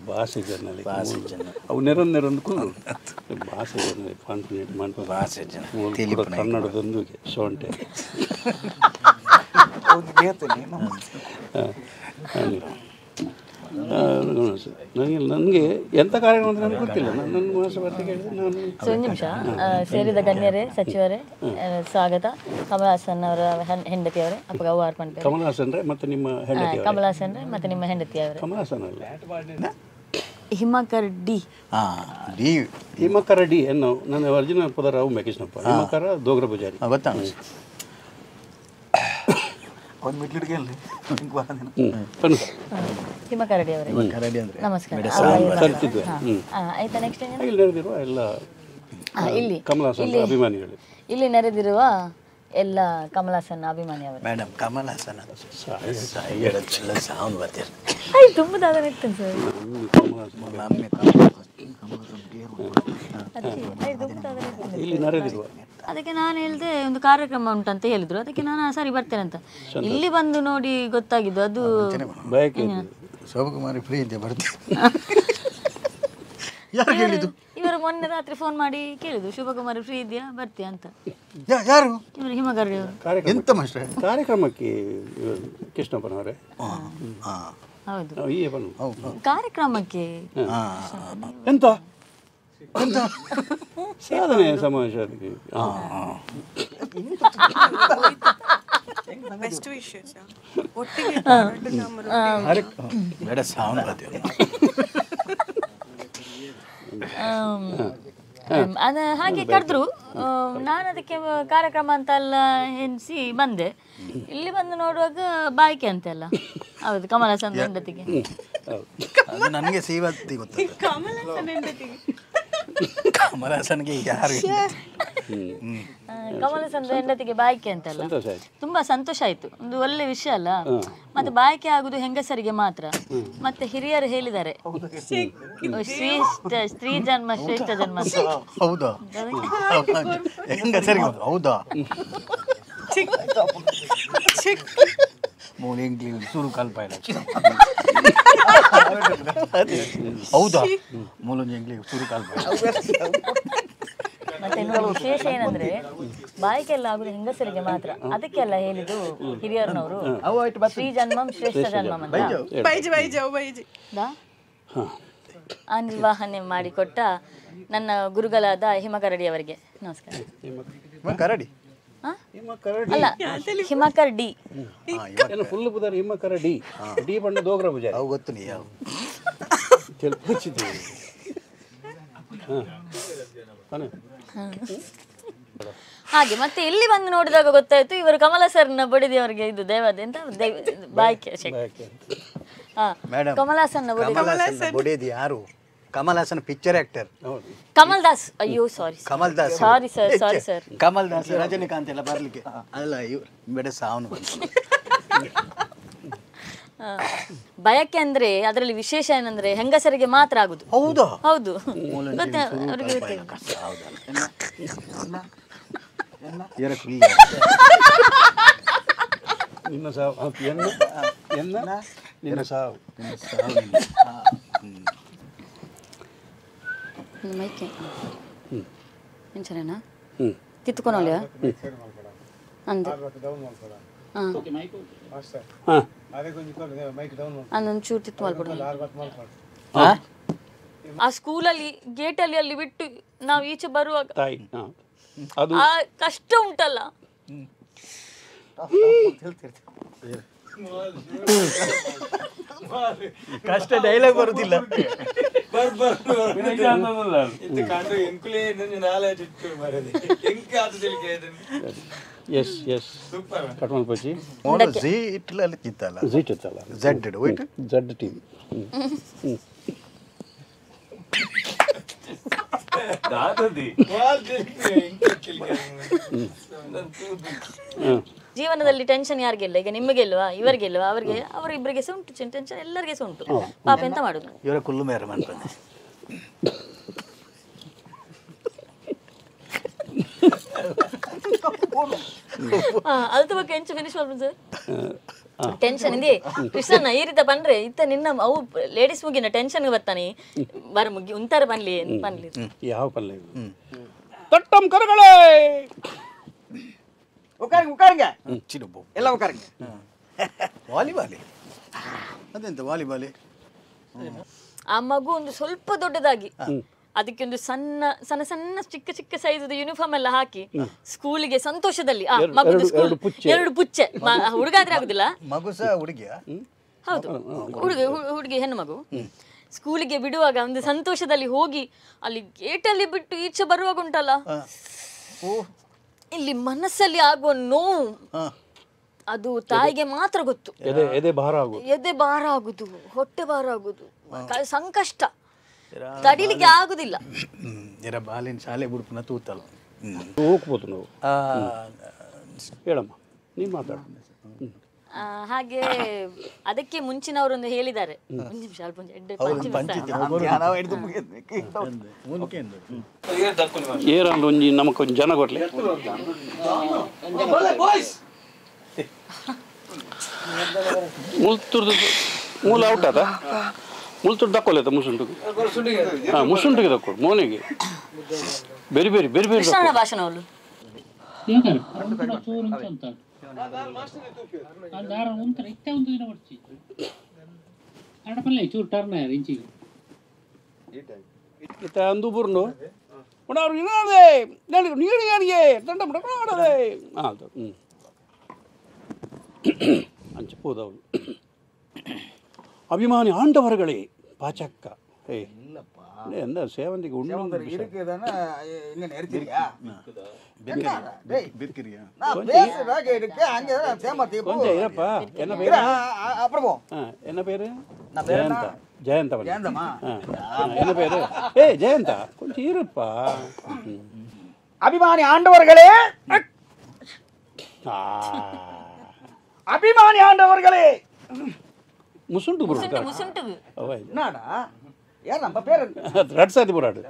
ಭಾಷೆ ಜನಲ್ಲಿ ಭಾಷೆ ಜನ ಅವು ನೆರೊಂದು ನೆರೊಂದು ಕುಂದು ಭಾಷೆ ಜನಲ್ಲಿ ಪಾಂಟ್ ಭಾಷೆ ಜನ ಕನ್ನಡದೊಂದು ಸೊಂಟೆ ನನಗೆ ನನಗೆ ಎಂಥ ಕಾರ್ಯಕ್ರಮ ಅಂತ ನನಗೆ ಗೊತ್ತಿಲ್ಲ. ನನ್ನ ಮಾಸ್ಟರ್ ಬರ್ತಿ ಕೇಳಿದ್ರೆ ನಾನು. ಒಂದು ನಿಮಿಷ. ಸೇರಿದ ಗಣ್ಯರೇ, ಸಚಿವರೇ, ಸ್ವಾಗತ. ಕಮಲ್ ಹಾಸನ್ ಅವರ ಹೆಂಡತಿಯವರೇ, ಅಪ್ಪಗ ಅವ್ವಾರ್ ಪಂಪೆ. ಕಮಲ್ ಹಾಸನ್ ರೇ ಮತ್ತೆ ನಿಮ್ಮ ಹೆಂಡತಿ. ಕಮಲ್ ಹಾಸನ್ ರೇ ಮತ್ತೆ ನಿಮ್ಮ ಹೆಂಡತಿಯವರೇ. ಕಮಲ್ ಹಾಸನ್ ಅಲ್ಲ, Himakar D. D Himakara D ಎನ್ನು ನನ್ನ ಒರಿಜಿನಲ್ ಪದರ ಅವು ಕೃಷ್ಣಪ್ಪ. ಹಿಮಕರ ದೋಗ್ರ ಪೂಜಾರಿ. ಗೊತ್ತಾ? ಹಿಮಕರಡಿ ಅವರೇ ನಮಸ್ಕಾರ. ಆಯ್ತಾ, ನೆಕ್ಸ್ಟ್ ಇಲ್ಲಿ ನೆರೆದಿರುವ ಎಲ್ಲ ಕಮಲ್ ಹಾಸನ್ ಅಭಿಮಾನಿಗಳು. ಇಲ್ಲಿ ನೆರೆದಿರುವ ಎಲ್ಲ ಕಮಲ್ ಹಾಸನ್ ಅಭಿಮಾನಿ ಅವರು. ಮೇಡಮ್, ಕಮಲ್ ಹಾಸನ್ ತುಂಬ ದಾದನ ಇತ್ತು ಸರ್. ಇಲ್ಲಿ ನೆರೆದಿರುವ ಅದಕ್ಕೆ ನಾನು ಹೇಳಿದೆ ಒಂದು ಕಾರ್ಯಕ್ರಮ ಉಂಟಂತ ಹೇಳಿದ್ರು. ಅದಕ್ಕೆ ನಾನು ಸರಿ ಬರ್ತೇನೆ ಅಂತ. ಇಲ್ಲಿ ಬಂದು ನೋಡಿ ಗೊತ್ತಾಗಿದ್ದು ಅದು ಶೋಭಕುಮಾರಿ ಫ್ರೀ ಇದೆ ಬರ್ತೀನಿ. ಯಾರು ಕೇಳಿದ್ದು? ಇವರು ಮೊನ್ನೆ ರಾತ್ರಿ ಫೋನ್ ಮಾಡಿ ಕೇಳಿದ್ರು, ಶೋಭಕುಮಾರಿ ಫ್ರೀ ಇದೆಯಾ ಬರ್ತೀಯಾ ಅಂತ. ಯಾರು? ಇವರು ಹಿಮಗರಡಿ ಅವರು. ಎಂತ ಮಾಸ್ಟರ್ ಕಾರ್ಯಕ್ರಮಕ್ಕೆ ಕೃಷ್ಣಪ್ಪನವರೇ? ಹೌದು, ಕಾರ್ಯಕ್ರಮಕ್ಕೆ. ಎಂತ ಸಾಧನೆ ಸಮಾವೇಶ. ಅದ ಹಾಗೆ ಕರೆದ್ರು. ನಾನು ಅದಕ್ಕೆ ಕಾರ್ಯಕ್ರಮ ಅಂತ ಎಲ್ಲ ಎನಿಸಿ ಬಂದೆ. ಇಲ್ಲಿ ಬಂದು ನೋಡುವಾಗ ಬಾಯ್ಕೆ ಅಂತೆಲ್ಲ. ಹೌದು, ಕಮಲ್ ಹಾಸನ್ ಹೆಂಡತಿಗೆ. ನನಗೆ ಸೀವತ್ತಿ ಗೊತ್ತು. ಕಮಲ್ ಹಾಸನ್ಗೆ ಯಾರು? ಕಮಲ್ ಹಾಸನ್ ಹೆಂಡತಿಗೆ ಬಾಯ್ಕೆ ಅಂತಲ್ಲ, ತುಂಬಾ ಸಂತೋಷ ಆಯ್ತು. ಒಂದು ಒಳ್ಳೆ ವಿಷಯ ಅಲ್ಲ. ಮತ್ತೆ ಬಾಯ್ಕೆ ಆಗುದು ಹೆಂಗಸರಿಗೆ ಮಾತ್ರ. ಮತ್ತೆ ಹಿರಿಯರು ಹೇಳಿದ್ದಾರೆ, ಶ್ರೇಷ್ಠ ಸ್ತ್ರೀ ಜನ್ಮ ಶ್ರೇಷ್ಠ ಜನ್ಮ ಅಂತ. ಹೌದಾ? ಹೆಂಗಸರಿಗೆ ಹೌದಾ? ಹೌದಾ? ಮತ್ತೆ ಇನ್ನೊಂದು ವಿಶೇಷ ಏನಂದ್ರೆ, ಬಾಯ್ಕೆಲ್ಲ ಆಗುದು ಹೆಂಗಸರಿಗೆ ಮಾತ್ರ. ಅದಕ್ಕೆಲ್ಲ ಹೇಳಿದ್ದು ಹಿರಿಯರ್ನವರು, ಶ್ರೀ ಜನ್ಮಂ ಶ್ರೇಷ್ಠ ಜನ್ಮಂ ಅಂತ. ಆ ನಿರ್ವಹಣೆ ಮಾಡಿಕೊಟ್ಟ ನನ್ನ ಗುರುಗಳಾದ ಹಿಮಕರಡಿ ಅವರಿಗೆ ನಮಸ್ಕಾರ. ಅಲ್ಲ, ಹಿಮಕರ್ ಡಿ. ಫುಲ್ ಪುದರ್ ಹಿಮಕರ ಡಿ. ಡಿ ಬಣ್ಣ ದೋಗ್ರ ಪೂಜಾರಿ. ಗೊತ್ತು. ಹಾಗೆ ಮತ್ತೆ ಇಲ್ಲಿ ಬಂದು ನೋಡಿದಾಗ ಗೊತ್ತಾಯ್ತು, ಇವರು ಕಮಲ ಸರ್ನ ಬಡಿದಿಯವರಿಗೆ ಇದು ದೇವದೆ ಅಂತ ಬಾಯ್ಕೆ. ಕಮಲಾಸನ್ ಬಡಿದಿ ಯಾರು? Kamal Haasan picture actor. Kamal Das. ಅಯ್ಯೋ sorry, Kamal Das. Sorry sir, sorry sir. Kamal Das Rajinikanth ಎಲ್ಲ ಬರ್ಲಿಕ್ಕೆ ಅಲ್ಲ, ಇವ್ರು ಬೇಡ ಸಾವನು. ಬಯಕೆ ಅಂದ್ರೆ ಅದರಲ್ಲಿ ವಿಶೇಷ ಏನಂದ್ರೆ ಹೆಂಗಸರಿಗೆ ಮಾತ್ರ ಆಗುದು. ಹೌದಾ? ಹೌದು, ಗೊತ್ತಾ ಅವ್ರಿಗೆ? ನಿನ್ನ ಸಾವು ನಿನ್ನ ಸಾವು. ಮೈಕೆ ಇಂಚನೇನಾ ತಿತ್ಕೊನೋಲಿಯಾ ಅಂದು ಅಂದೊಂಚೂರು ತಿತ್ತು ಮಲ್ಪಡು. ಆ ಸ್ಕೂಲಲ್ಲಿ ಗೇಟಲ್ಲಿ ಅಲ್ಲಿ ಬಿಟ್ಟು ನಾವು ಈಚೆ ಬರುವಾಗ ಆ ಕಷ್ಟ ಉಂಟಲ್ಲ. ಕಷ್ಟ ಡೈಲಾಗ್ ಬರುದಿಲ್ಲ. ಎಸ್ ಎಸ್ ಕಟ್ ಪಚ್ಚಿ ಜಿ ಇಟ್ಟಲ್ಲಿ ಇತ್ತಲ್ಲ, ಜಿ ಇತ್ತಲ್ಲ, ಝೆಡ್ ವೈಟ್ ಝೆಡ್ ಟಿವಿ. ಜೀವನದಲ್ಲಿ ಟೆನ್ಷನ್ ಯಾರಿಗಿಲ್ಲ? ಈಗ ನಿಮಗೆ ಇಲ್ವಾ, ಇವರಿಗೆ ಇಲ್ವಾ, ಅವರಿಗೆ ಅವರಿಬ್ಬರಿಗೆ ಸಹ ಉಂಟು ಟೆನ್ಷನ್, ಎಲ್ಲರಿಗೆ ಸಹ ಉಂಟು. ಪಾಪ ಎಂತ ಮಾಡುದು? ಇವರ ಕುಲ್ಲು ಮೇರ ಮಾಡ್ತಾನೆ. ಅದು ಬಗ್ಗೆ ಎಂಚು ಫಿನಿಶ್ ಮಾಡ್ಬೋದು ಸರ್. ಟೆನ್ಷನ್ ಇಂದೇ ಕೃಷ್ಣನ ಈ ರೀತಿ ಬಂದ್ರೆ ಇತ್ತ ನಿನ್ನ ಅವು ಲೇಡೀಸ್ ಮುಗಿನ ಟೆನ್ಷನ್ ಬರ್ತಾನೆ ಬರ ಮುಗಿ ಉಂತಾರೆ ಬನ್ಲಿ ಬನ್ಲಿ ಯಾವ ಪಲ್ಲೆ ತಟ್ಟಂ ಕರಗಳೇ. உட்காருங்க உட்காருங்க எல்லாம் உட்காருங்க. ವಾಲಿಬಾಲಿ ಅದೆಂತ ವಾಲಿಬಾಲಿ? ಆ ಮಗು ಒಂದು ಸ್ವಲ್ಪ ದೊಡ್ಡದಾಗಿ ಅದಕ್ಕೆ ಒಂದು ಸಣ್ಣ ಸಣ್ಣ ಸಣ್ಣ ಚಿಕ್ಕ ಚಿಕ್ಕ ಸೈಜ್ ಯೂನಿಫಾರ್ಮ್ ಎಲ್ಲ ಹಾಕಿ ಸ್ಕೂಲಿಗೆ ಸಂತೋಷದಲ್ಲಿ ಮಗು ಸ್ಕೂಲ್ ಎರಡು ಪುಚ್ಚೆ ಹುಡುಗ ಆದ್ರೆ ಆಗುದಿಲ್ಲ, ಮಗು ಸಹ ಹುಡುಗಿಯ? ಹೌದು, ಹುಡುಗಿ ಹುಡುಗಿ ಹೆಣ್ಣು ಮಗು. ಸ್ಕೂಲಿಗೆ ಬಿಡುವಾಗ ಒಂದು ಸಂತೋಷದಲ್ಲಿ ಹೋಗಿ ಅಲ್ಲಿ ಗೇಟಲ್ಲಿ ಬಿಟ್ಟು ಈಚೆ ಬರುವಾಗ ಉಂಟಲ್ಲ, ಇಲ್ಲಿ ಮನಸ್ಸಲ್ಲಿ ಆಗುವ ನೋವು ಅದು ತಾಯಿಗೆ ಮಾತ್ರ ಗೊತ್ತು. ಎದೆ ಭಾರ ಆಗುದು, ಎದೆ ಭಾರ ಆಗುದು, ಹೊಟ್ಟೆ ಭಾರ ಆಗುದು, ಸಂಕಷ್ಟ ತಡಿಲಿಕ್ಕೆ ಆಗುದಿಲ್ಲ. ಬಾಲಿನ ಶಾಲೆ ಬಿಡ್ಪುನ ತೂತಲ್ಲ ಹೋಗ್ಬೋದು ನಾವು. ಹೇಳಮ್ಮ ನೀನು ಮಾತಾಡು. ಹಾಗೆ ಅದಕ್ಕೆ ಮುಂಚಿನವರೊಂದು ಹೇಳಿದ್ದಾರೆ. ಒಂದು ನಿಮಿಷ ಅಲ್ಪ ಏರಂದು ಒಂಜಿ ನಮಕ್ ಒಂಜಿ ಜನ ಕೊಡ್ಲಿ. ಮುಲ್ತುರ್ದು ಮೂಲ ಔಟ್ ಆತ ಮುಲ್ತುರ್ದು ದಕ್ಕೋಲೇತ ಮುಸುಂಟುಗೆ. ಹಾಂ ಮುಸುಂಟುಗೆ ದಕ್ಕೋಡು ಮೋನಿಗೆ ಬೇರೆ ಬೇರೆ ಬೇರೆ ಬೇರೆ ಕೃಷ್ಣನ ಭಾಷಣ ಅವಳು. ಅಂದು ಬುರ್ನು ಅಂಚ ಹೋದವನು. ಅಭಿಮಾನಿ ಆಂಡವರುಗಳೇ ಪಾಚಕ್ಕ. ಏ ಎಂದ ಸೇವಂತಿಗೆ ಉಣ್ಣು ಇರಪ್ಪ. என்ன பேரு? என்ன பேரு? ஜெயந்தா. ஜெயந்தா என்ன பேரு? ஏ ஜெயந்தா கொஞ்சம் இருப்பா. அபிமானி ஆண்டவர்களே, அபிமானி ஆண்டவர்களே, முசுண்டு என்னடா யார் நம்ம பேரு? ரெட் சாத்தி போராடு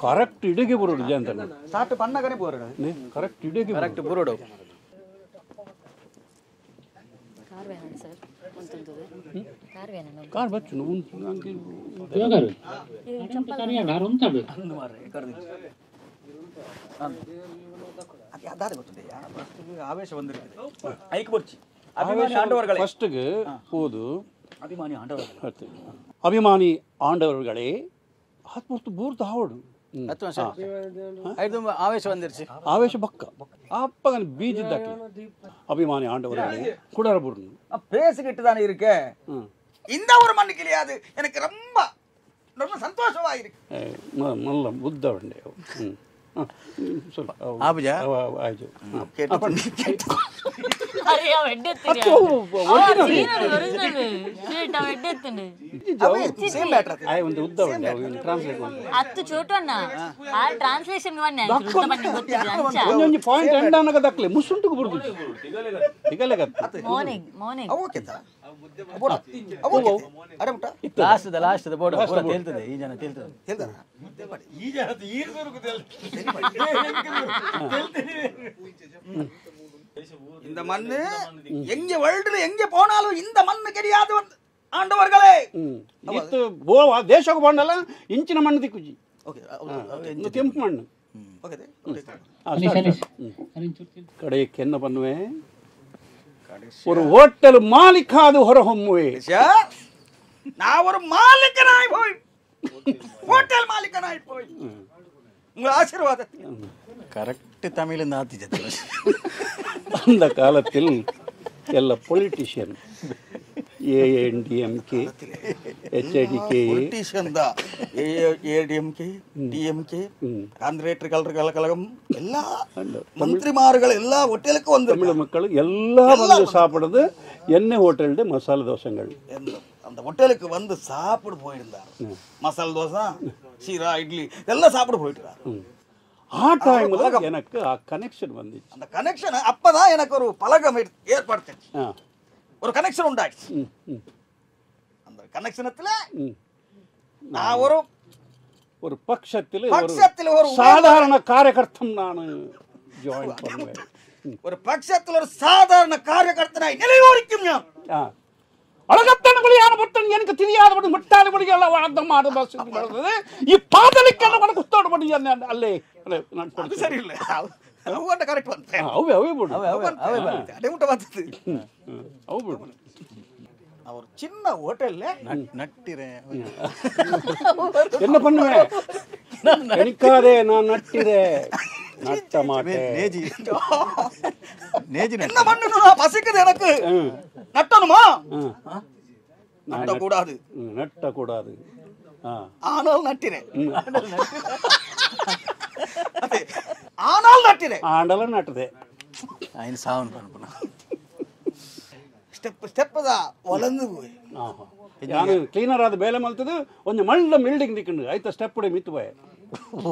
கரெக்ட் இடுகி போராடு ஜெயந்தா ஸ்டார்ட் பண்ணகனே போராடு கரெக்ட் இடுகி கரெக்ட் போராடு. ಕಾರ್ ವೇನಾ ಸರ್ ఉంటుంటుంది ಕಾರ್ ವೇನಾ? ಕಾರ್ ಬಚ್ಚು ಯೋಗರು ಕರಿಯಾಡ ఉంటాడు. ಅದು ಯಾವ್ದಾರು ಗೊತ್ತಿದೆ ಆವೇಶ ಬಂದಿರ್ತದೆ ಐಕ್ ಬರ್ಚಿ. ಅಭಿಮಾನಿ ಆಂಡವர்களே ಫಸ್ಟ್ಗೆ ಹೋದು ಅಭಿಮಾನಿ ಆಂಡವர்களே ಅಭಿಮಾನಿ ಆಂಡವர்களே ಹತ್ತು ಬೂರ್ದು ಹಾವಡು ಆವೇಶ ಬಂದಿರ್ಚಿ ಆವೇಶ ಬಕ್ಕ ಅಪ್ಪಗನ ಬೀಜದ್ದಾಕಿ ಅಭಿಮಾನಿ ಆಂಡವர்களே குடர ಬುರ್ನು பேசிக்கிட்டு தானே இருக்கே. இந்த ஒரு மண்ணு கிளியாது எனக்கு ரொம்ப ரொம்ப சந்தோஷமா இருக்கு. நல்ல புத்த உண்டே. ಆಬುಜಾ ಆಯ್ತು. ಪಾಯಿಂಟ್ ಎಂಡ್ ಅನ್ನಕ ದಕ್ಲೆ ಮುಸುಂಟುకు ಬುರ್ದು last last board ತೇಲ್ತದೆ. ಈ ಜನ ತೇಲ್ತದೆ. இந்த மண்ணு எங்க வேர்ல்டுல எங்க போனாலும் இந்த மண்ணு கிடையாது ஆண்டவர்களே. ಇತ್ತು ಗೋವಾ ದೇಶಕ್ಕೆ ಬಂಡಲ್ಲ ಇಂಚಿನ ಮಣ್ಣು ದಿಕ್ಕುಜಿ. ಓಕೆ ಕೆಂಪು ಮಣ್ಣು. ಓಕೆ ಕಡೆಯಕ್ಕೆ என்ன பண்ணுವೆ? ஒரு ஹோட்டல் மாலிக்காது ಹೊರಹೊಮ್ಮುವೆ. நான் ஒரு மாலிக்கனாய் போய் ஹோட்டல் மாலிக்கனாய் போய் உங்கள் ஆசீர்வாதம். கரெக்ட் தமிழ் நாத்தி. அந்த காலத்தில் ಎಲ್ಲ politician ANDMK HIDK politician தான். ஏடிஎம்கே டிஎம்கே காந்திரேட்டர் கழகம் எல்லா மந்திரிமார்கள் எல்லா ஹோட்டலுக்கும் வந்து தமிழ் மக்கள் எல்லாம் வந்து சாப்பிடுறது என்ன ஹோட்டல் மசாலா தோசைகள். அந்த ஹோட்டலுக்கு வந்து சாப்பிட போயிருந்தார். மசாலா தோசை சீரா இட்லி எல்லாம் சாப்பிட போயிட்டார். ಆ ಟೈಮ್ல எனக்கு ಆ கனெக்ஷன் வந்துச்சு. அந்த கனெக்ஷன் அப்பதான் எனக்கு ஒரு பழக்கம் ஏற்படுத்துச்சு. ஒரு கனெக்ஷன் உண்டாயிடுச்சு. அந்த கனெக்ஷனத்துல நான் ஒரு ஒரு பட்சத்தில் ஒரு சாதாரண காரியகர்த்தம் நான் ஜாயின் பண்ணுவேன். ஒரு பட்சத்தில் ஒரு சாதாரண காரியகர்த்தனாய் நிலையோரிக்கும் நான். அழகத்தனகுலியான புத்தன் எனக்கு தெரியாதபடி முட்டாளபடி எல்லாம் வாழ்ந்த பஸ் ಈ ಪಾದಲಿಕ್ಕೆಲ್ಲ ಒಣ ಕುತ್ತೋಡು ಬಡಿ ಅಲ್ಲೇ அது சரியில்லை. ಅವು ಕರೆಕ್ಟ್ ಬಂತು ಅವೇ ಅವೇ ಬಿಡು ಅದೇ ಊಟ ಬರ್ತದೆ ಅವು ಬಿಡು அவர் சின்ன ஹோட்டல்ல நட்டிரே என்ன பண்ணுவேன் நினைக்காதே நான் நட்டிரே நட்ட மாட்டேன் நேஜி நேஜி என்ன பண்ணணும் பசிக்குது எனக்கு நட்டணுமா நட்டக்கூடாது நட்டக்கூடாது ஆனால் நட்டினேன் ஆனால் நட்டினேன் ஆண்டாலும் நட்டுதே ఆయన సావన్ పనుకున్నా ஸ்டெப் ஸ்டெப் தான் வளர்ந்து போய் ಯಾನು ಕ್ಲೀನರ್ ಆದ ಬೇಲೆ ಮಲ್ತದು ಒಂದು ಮಳ್ಳ ಬಿಲ್ಡಿಂಗ್ ದಿಕ್ಕಂಡು ಆಯ್ತಾ ಸ್ಟೆಪ್ ಮಿತ್ತು ಹೋಯ್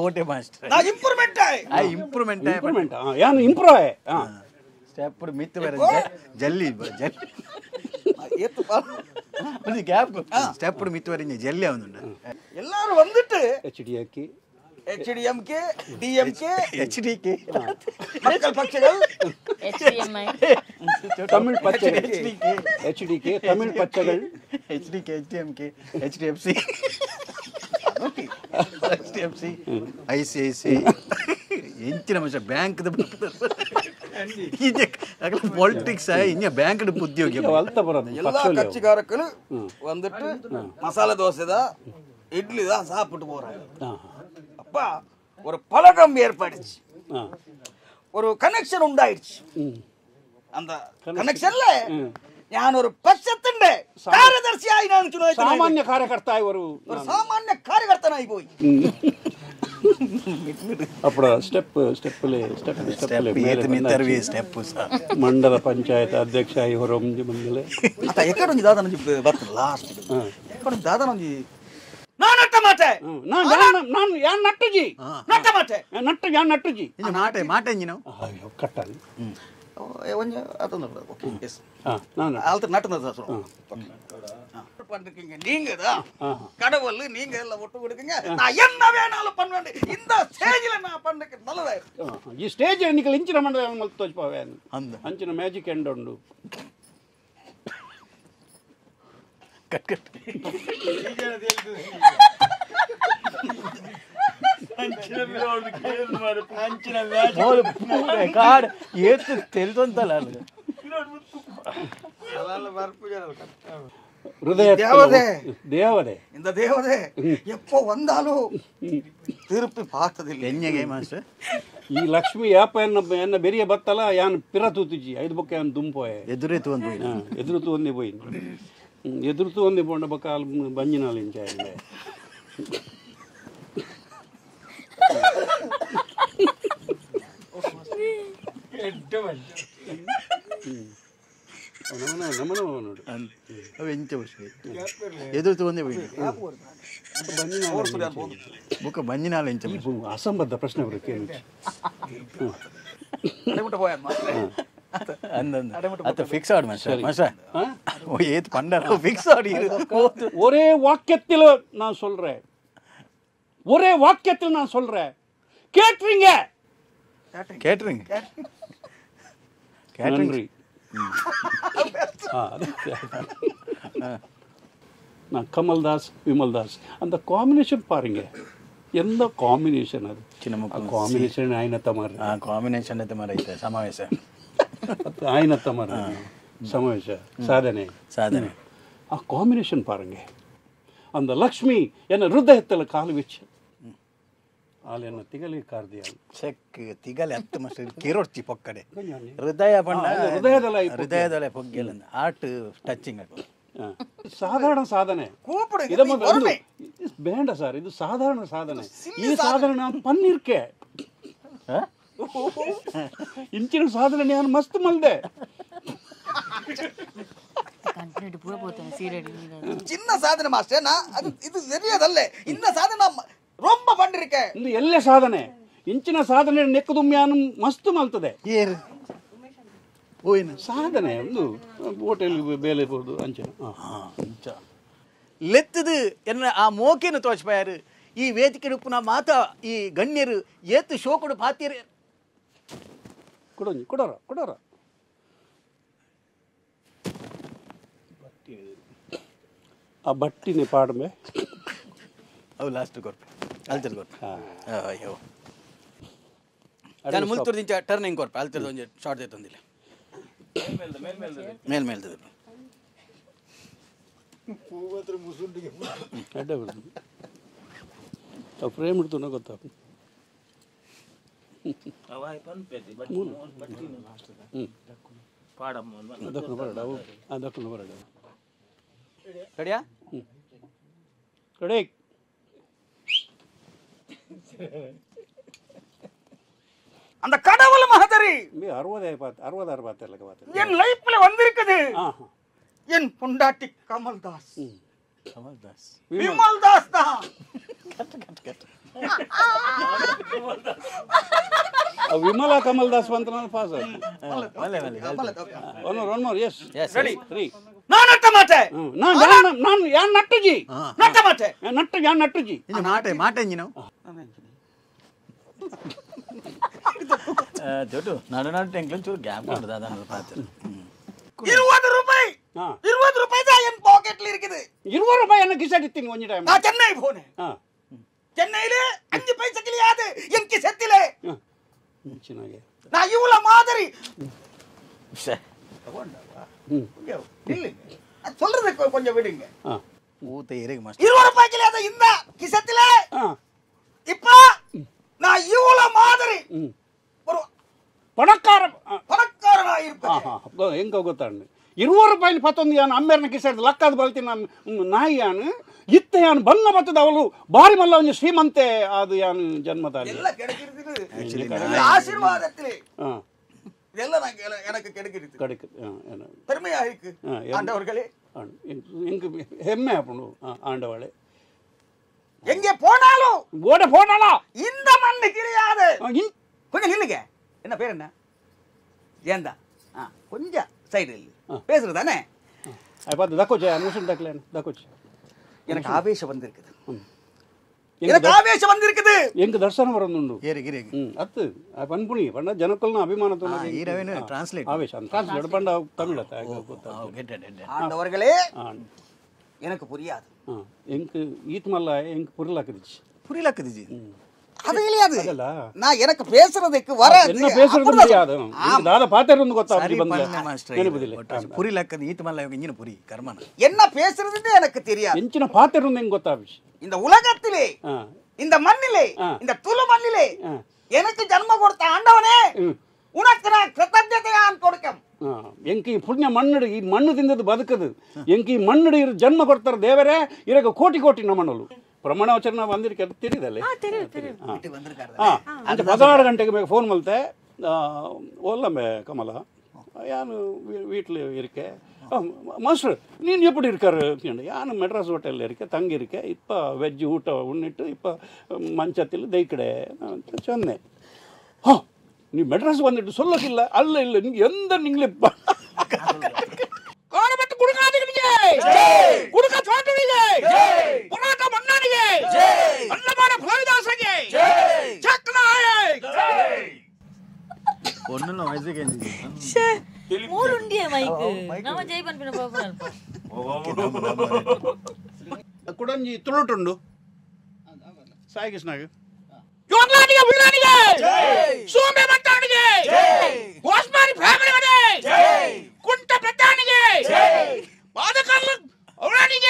ಓಟೆ ಮಾಸ್ಟರ್ ನಾ ಇಂಪ್ರೂವ್ಮೆಂಟ್ ಆಯ್ ಇಂಪ್ರೂವ್ಮೆಂಟ್ ಇಂಪ್ರೂವ್ಮೆಂಟ್ ಯಾನು ಇಂಪ್ರೂವ್ ಆಯ್ ಸ್ಟೆಪ್ ಮಿತ್ತು ಬೇರೆ ಜಲ್ಲಿ ಜಲ್ಲಿ ಏತು ಒಂದು ಗ್ಯಾಪ್ ಸ್ಟೆಪ್ ಮಿತ್ತು ಬೇರೆ ಜಲ್ಲಿ ಅವನುಂಡು ಎಲ್ಲರೂ வந்துட்டு H D K HDMK DMK HDK மக்கள் பட்சங்கள் HDMI Tamil பச்சைகள் HDK Tamil பச்சைகள் HDK HDMK HDFC HDFC ICICI ಎಂಚಿನ ಮನುಷ್ಯ ಬ್ಯಾಂಕ್ ಪಾಲಿಟಿಕ್ಸ್ ಇನ್ನ ಬ್ಯಾಂಕ್ ಉದ್ಯೋಗಿ எல்லா கட்சிக்காரர்களும் வந்துட்டு மசாலா தோசை தான் இட்லி தான் சாப்பிட்டு போறாங்க. அப்பா ஒரு பழக்கம் ஏற்படுச்சு, ஒரு கனெக்ஷன் உண்டாயிடுச்சு. அந்த கனெக்ஷன்ல நான் ஒரு பட்சத்தின் ಕಾರ್ಯದರ್ಶಿಯಾಗಿ ನಾನು ಚುನಾಯಿತ ಸಾಮಾನ್ಯ ಕಾರ್ಯಕರ್ತ ஒரு ஒரு சாமானிய ಕಾರ್ಯಕರ್ತನಾಗಿ போய் ಅಪ್ಪಡ ಸ್ಟೆಪ್ ಸ್ಟೆಪ್ಲೆ ಸ್ಟೆಪ್ ಸ್ಟೆಪ್ಲೆ ಮೇಲೆ ಸ್ಟೆಪ್ ಮಂಡಲ ಪಂಚಾಯತ್ ಅಧ್ಯಕ್ಷ ಹೊರೊಂಜಿ ಬಂದಲೆ ಅತ್ತ ಎಕ್ಕಡೊಂಜಿ ದಾದನೊಂಜಿ ಬರ್ತದೆ ಲಾಸ್ಟ್ ಎಕ್ಕಡೊಂಜಿ ದಾದನೊಂಜಿ நான் நட்ட மாட்டேன் நான் யான் நட்டுஜி நட்ட மாட்டேன் நட்டு யான் நட்டுஜி மாட்டே மாட்டேன் ಅಯ್ಯೋ ಕಟ್ಟಾನೆ கொஞ்சம் அது ஓகே எஸ் நான் ஆல்ரெடி நட்டுனது சொல்லுவோம் பண்ணிருக்கீங்க நீங்க தான் கடவுள், நீங்க எல்லாம் ஒட்டு கொடுக்குங்க, நான் என்ன வேணாலும் பண்ணுவேன் இந்த ஸ்டேஜ்ல நான் பண்ணுக்கு நல்லதா ಈ ಸ್ಟೇಜ್ ನಿಕಲ್ ಇಂಚಿನ ಮಂಡಲ ಮಲ್ತೋಜ್ಪಾವೆ ಅಂಚಿನ ಮ್ಯಾಜಿಕ್ ಎಂಡ್ ಉಂಡು ಕಟ್ ಕಟ್ ಕಾಡ್ ಏತು ತಿಳಿದಂತಲ್ಲ ಹೃದಯ ದೇವರೇ இந்த தேவதே எப்போ வந்தாலும் திருப்பி பார்த்ததில்லை. ಎಣ್ಣೆಗೆ ಮಾಸ್ಟರ್ ಈ ಲಕ್ಷ್ಮಿ ಯಾಪ ಎನ್ನ ಎನ್ನ ಬೆರಿಯ ಬತ್ತಲ ಯಾನ್ ಪಿರ ತೂತುಜಿ ಐದು ಬೊಕ್ಕ ಯಾನ್ ದುಂಪೋಯೆ ಎದುರೇ ತೂಂದು ಪೋಯಿ ಎದುರು ತೂಂದೆ ಪೋಯಿ ಎದುರು ತೂಂದೆ ಪೋಂಡ ಬೊಕ್ಕ ಅಲ್ ಬಂಜಿನಾಲ್ ಇಂಚ ಎದುರು ತೂಂದೆ ಪೋಯಿ ಬೊಕ್ಕ ಬಂಜಿನಾಲ್ ಇಂಚ ಅಸಂಬದ್ಧ ಪ್ರಶ್ನೆ ಬರುತ್ತೆ ಫಿಕ್ಸ್ ಆಡ್ ಮಾಸ್ಟರ್ ಮಾಸ್ಟರ್ ஏத் பண்ட ஃபிக்ஸ் ஆடி ஒரே வாக்கியத்தில் நான் சொல்றேன், ஒரே வாக்கியத்தில் நான் சொல்றேன், கேட்றீங்க கேட்றீங்க நன்றி. நான் கமல்தாஸ் விமல்தாஸ் அந்த காம்பினேஷன் பாருங்க, எந்த காம்பினேஷன் அது காம்பினேஷன் ஆயினத்த மாதிரி காம்பினேஷன் மாதிரி சமாவேச ஆயினத்த மாதிரி சமாவேச சாதனை சாதனை ಆ ಕಾಂಬಿನೇಷನ್ பாருங்க. அந்த லக்ஷ்மி என்ன ಹೃದಯத்தில் கால் வச்சு ಆಲ್ ಎನ್ನ ತಿಗಲಿ ಕಾರ್ದಿಯ ಚೆಕ್ ತಿಗಲಿ ಹತ್ತು ಮಾಸ್ಟರ್ ಕಿರೋಡ್ಚಿ ಪೊಕ್ಕಡೆ ಹೃದಯ ಬಣ್ಣ ಹೃದಯದಲ್ಲ ಹೃದಯದಲ್ಲ ಪೊಗ್ಗೆಲ್ಲ ಹಾರ್ಟ್ ಟಚಿಂಗ್ ಸಾಧಾರಣ ಸಾಧನೆ ಬೇಡ ಸರ್, ಇದು ಸಾಧಾರಣ ಸಾಧನೆ. ಈ ಸಾಧನೆ ನಾನು ಪನ್ನೀರ್ಕೆ ಇಂಚಿನ ಸಾಧನೆ ನಾನು ಮಸ್ತ್ ಮಲ್ದೆ சின்ன சாதனை மாஸ்டர் நான் அது இது தெரியாதல்ல இந்த சாதனை ரொம்ப பண்ணிருக்கேன். ಇದು ಎಲ್ಲ ಸಾಧನೆ ಇಂಚಿನ ಸಾಧನೆ ನೆಕ್ಕದುಮ್ಯಾನು ಮಸ್ತ್ ಮಲ್ತದೆ ಸಾಧನೆ ಒಂದು ಹೋಟೆಲ್ ಬೇಲೆ ಬೋದು ಅಂಚಿನ ಲೆತ್ತದು ಎನ್ನ ಆ ಮೋಕೆನು ತೋಚ್ಪಾಯಾರು ಈ ವೇದಿಕೆ ಉಪ್ಪುನ ಮಾತ ಈ ಗಣ್ಯರು ಏತು ಶೋಕುಡು ಪಾತಿಯರು ಕೊಡೋಂಜಿ ಕೊಡೋರ ಕೊಡೋರ ಆ ಬಟ್ಟಿನೇ ಪಾಡ್ಮೆ ಅವು ಲಾಸ್ಟ್ ಕೊರ್ಪೆ ಅಲ್ಚರ್ ಕೊರ್ಪೆ ಅಯ್ಯೋ ನಾನು ಮುಲ್ತುರ್ದಿಂಚ ಟರ್ನಿಂಗ್ ಕೊರ್ಪ ಅಲ್ತಿರ್ದ ಒಂಜಿ ಶಾರ್ಟ್ ದೆತ್ತೊಂದಿಲ್ಲ ಮೇಲ್ ಮೇಲ್ದದ ಅಡ್ಡ ಬರ್ತದೆ ಫ್ರೇಮ್ ಇಡ್ತು ಗೊತ್ತಾ ದಕ್ಕುನ ಬರಡ ರೆಡಿಯಾ ರೆಡಿ அந்த கடவுள் மகதரி 66 பார்த்து என் லைஃப்ல வந்திருக்குது. என் பொண்டாட்டி கமல்தாஸ் கமல்தாஸ் விமல் தாஸ் தான். விமலா கமல்தாஸ் வந்து pass. One more yes ready 3. நான் நட்ட மாட்டேன். நான் நான் யான் நட்டுஜி நட்ட மாட்டேன். நட்டு யான் நட்டுஜி இது மாட்டே மாட்டேஞ்சினோ ಜೋಟು ನಡು ನಡು ಟೆಂಕ್ಲನ್ ಚೂರು ಗ್ಯಾಪ್ ಕೊಡುದು ಅದನ್ನ ಪಾತ್ರ. 20 ரூபாய் 20 ரூபாய் தான் என் பாக்கெட்ல இருக்குது. 20 ரூபாய் என்ன கிசடித்தீங்க கொஞ்ச டைம். நான் சென்னை போனேன். சென்னையில 5 பைசா கிடையாது என் கிசத்திலே. நான் இவ்வளவு மாதிரி இல்லைங்க சொல்றது கொஞ்சம் விடுங்க. ஊத்த இருக்கு மாஸ்டர். 20 ரூபாய் கிடையாது இந்த கிசத்திலே. இப்போ நான் இவ்வளவு மாதிரி ஒரு பணக்காரனா இருப்பேன். எங்க ಗೊತ್ತಾಂಡು 20 ರೂಪಾಯಿ ಪತ್ತೊಂದು ಯಾನು ಅಮ್ಮೇರ್ನ ಕಿಸೆಡ್ ಲಕ್ಕದ ಬಲ್ತಿ ನಾನು ನಾಯಿ ಯಾನು ಇತ್ತ ಯಾನು ಬಂಗ ಬತ್ತದ ಅವಳು ಬಾರಿ ಮಲ್ಲ ಒಂಜಿ ಶ್ರೀಮಂತೆ ಅದು ಯಾನು ಜನ್ಮದಾಲಿ எல்லாம் கிடைக்கிறது ஆசீர்வாதத்திலே. இதெல்லாம் எனக்கு கிடைக்கிறது கிடைக்குது. பெருமையா இருக்கு ஆண்டவர்களே. எங்க ಹೆಮ್ಮೆ ಆಪುಂಡು ஆண்டவளே. எங்கே போனாலும் ஓட போனாலும் இந்த மண்ணு கிடையாது. கொஞ்சம் நில்லுங்க. என்ன பேர் என்ன? ஏந்தா கொஞ்சம் சைடு இல்லை பேசுறது தானே. எனக்கு ஆவேசம் வந்திருக்குது. எனக்கு ஆவேசம் வந்திருக்குது. எங்க தர்சனம் வரந்துண்டு அத்து பண்புணி பண்ண ஜனக்கல்ನ அபிமான டிரான்ஸ்லேட் ஆவேசம் டிரான்ஸ்லேட் பண்ண தமிழ் ஆண்டவர்களே எனக்கு புரியாது. எங்க ஈத்மல்ல எங்க புரியலாக்குதுச்சு புரியலாக்குதுஜி அது இல்லையாது. நான் எனக்கு பேசுறதுக்கு வர என்ன பேசுறது முடியாது. தாத பாத்தறது ಗೊತ್ತಾ அப்படி ಬಂದ மாஸ்டர் புரியலாக்குது ஈத்மல்ல இங்க புரி கர்மன என்ன பேசுறதுன்னு எனக்கு தெரியாது. எஞ்சின பாத்தறது எங்க ಗೊತ್ತಾ இந்த உலகத்திலே இந்த மண்ணிலே இந்த துளு மண்ணிலே எனக்கு ஜன்ம கொடுத்த ஆண்டவனே உனக்கு நான் கிருத்தஜதை நான் கொடுக்க. ಎಂಕಿ ಪುಣ್ಯ ಮಣ್ಣು ಈ ಮಣ್ಣು ತಿಂದದ್ದು ಬದುಕದು. ಎಂಕಿ ಮಣ್ಣು ಇರು ಜನ್ಮ ಕೊಡ್ತಾರೆ ದೇವರೇ ಇರಗ ಕೋಟಿ ಕೋಟಿ ನಮನಲು ಪ್ರಮಾಣ ವಚನ ಬಂದಿರಕ್ಕೆ ತಿಳಿದಲ್ಲ. ಅಂಚೆ 16 ಗಂಟೆಗೆ ಫೋನ್ ಮಲ್ತೆ ಓಲ್ಲಂಬೆ ಕಮಲ ಯಾನು வீட்டில் இருக்கேன் மாஸ்டர் நீ எப்படி இருக்காரு யானு மெட்ராஸ் ஹோட்டலில் இருக்கேன் தங்கியிருக்கேன் இப்போ வெஜ் ಊಟ ಉಣ್ಣಿಟ್ಟು இப்போ ಮಂಚத்தில் ದೈಕಡೆ சொன்னேன். நீ மெட்ராஸ் வந்துட்டு சொல்லக்கில்ல அல்ல இல்லை நீங்க எந்த நீங்களே காரப்பட்டு குடுக்காதீங்க குடுக்க தோட்டுவீங்க போராட்ட மன்னாடிங்க வல்லமான புலவிதாசங்க சக்கனாயே ஒண்ணுல வயசு கேஞ்சி ஷே மூலுண்டிய மைக் நாம ஜெய் பண்பின பாப்போம் குடஞ்சி துளுட்டுண்டு சாய் கிருஷ்ணாக்கு யோங்கலானிங்க வீரானிங்க சோமே மட்டானிங்க கோஸ்மாரி ஃபேமிலி வடே குண்ட பிரதானிங்க பாதகர்ல அவரானிங்க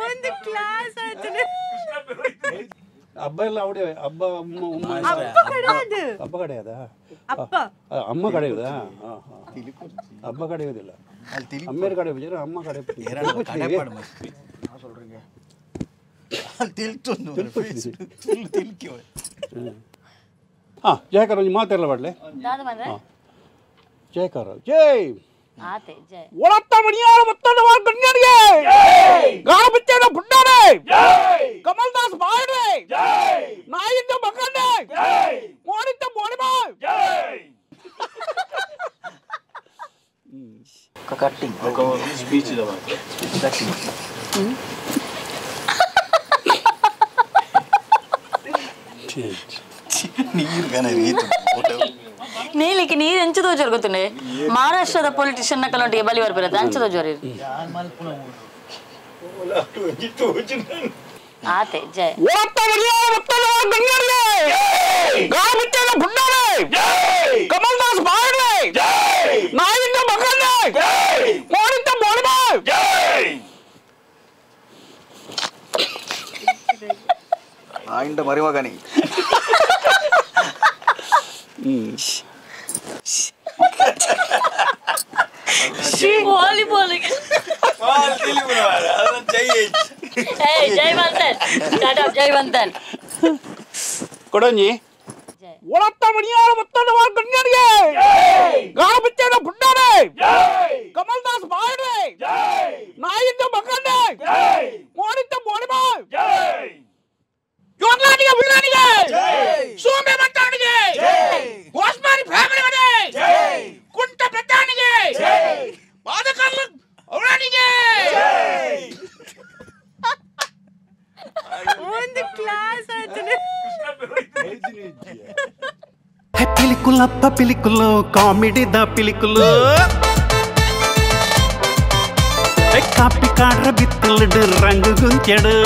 ಒಂದು ಕ್ಲಾಸ್ ಆಯ್ತು. ಹಬ್ಬ ಎಲ್ಲ ಅವಡೆ ಹಬ್ಬ ಅಮ್ಮ ಅಪ್ಪ ಕಡೆಯದು ಹಬ್ಬ ಕಡೆಯದಾ ಅಪ್ಪ ಅಮ್ಮ ಕಡೆಯದಾ ಹಬ್ಬ ಕಡೆಯೋದಿಲ್ಲ ಅಮ್ಮೇರು ಕಡೆ ಅಮ್ಮ ಕಡೆ ಜಯಕರ ಒಂಜಿ ಮಾತೆಲ್ಲ ಬಡ್ಲೆ ಜಯಕರ ಜೈ ಒಳತ್ತ ಮಣಿಯಾರ ಮತ್ತೊಂದು ಗಣ್ಯರಿಗೆ ಗಾಣಬಿತ್ತೇನ ಪುಣ್ಣಾರೆ ಕಮಲ್ದಾಸ್ ಬಾಯರೆ ನಾಯಿದ್ದ ಮಗನೇ ಮೋಡಿದ್ದ ಮೋಡಿಬಾ cutting speech cutting ನೀಲಿಕ್ಕೆ ನೀರು ಎಂಚದೋ ಜೋರು ಗೊತ್ತುಂಡೆ ಮಹಾರಾಷ್ಟ್ರದ ಪೊಲಿಟಿಷಿಯನ್ ನಕಲೊಟ್ಟಿಗೆ ಬಲಿ ಬರ್ಬಿರತ್ತೆ ಅಂಚದೋ ಜೋರು. ಆತೆ ಜಯ. ಆಯಿಂಡ ಮರಿಮಗನಿ. ವಾಲಿಬಾಲ್. ಏಯ್ ಜಯವಂತನ್, ಟಾಟಾ ಜಯವಂತನ್. ಕೊಡೊಂಜಿ ಒಂದು ಕ್ಲಾಸ್ ಆಯ್ತು. ಪಿಲಿಕುಲಪ್ಪ ಪಿಲಿಕುಲು ಕಾಮಿಡಿದ ಪಿಲಿಕುಲು ಕಾಪಿ ಕಾಡ್ರ ಬಿತ್ತಲಡು ರಂಗು ಗುಂಚಡು.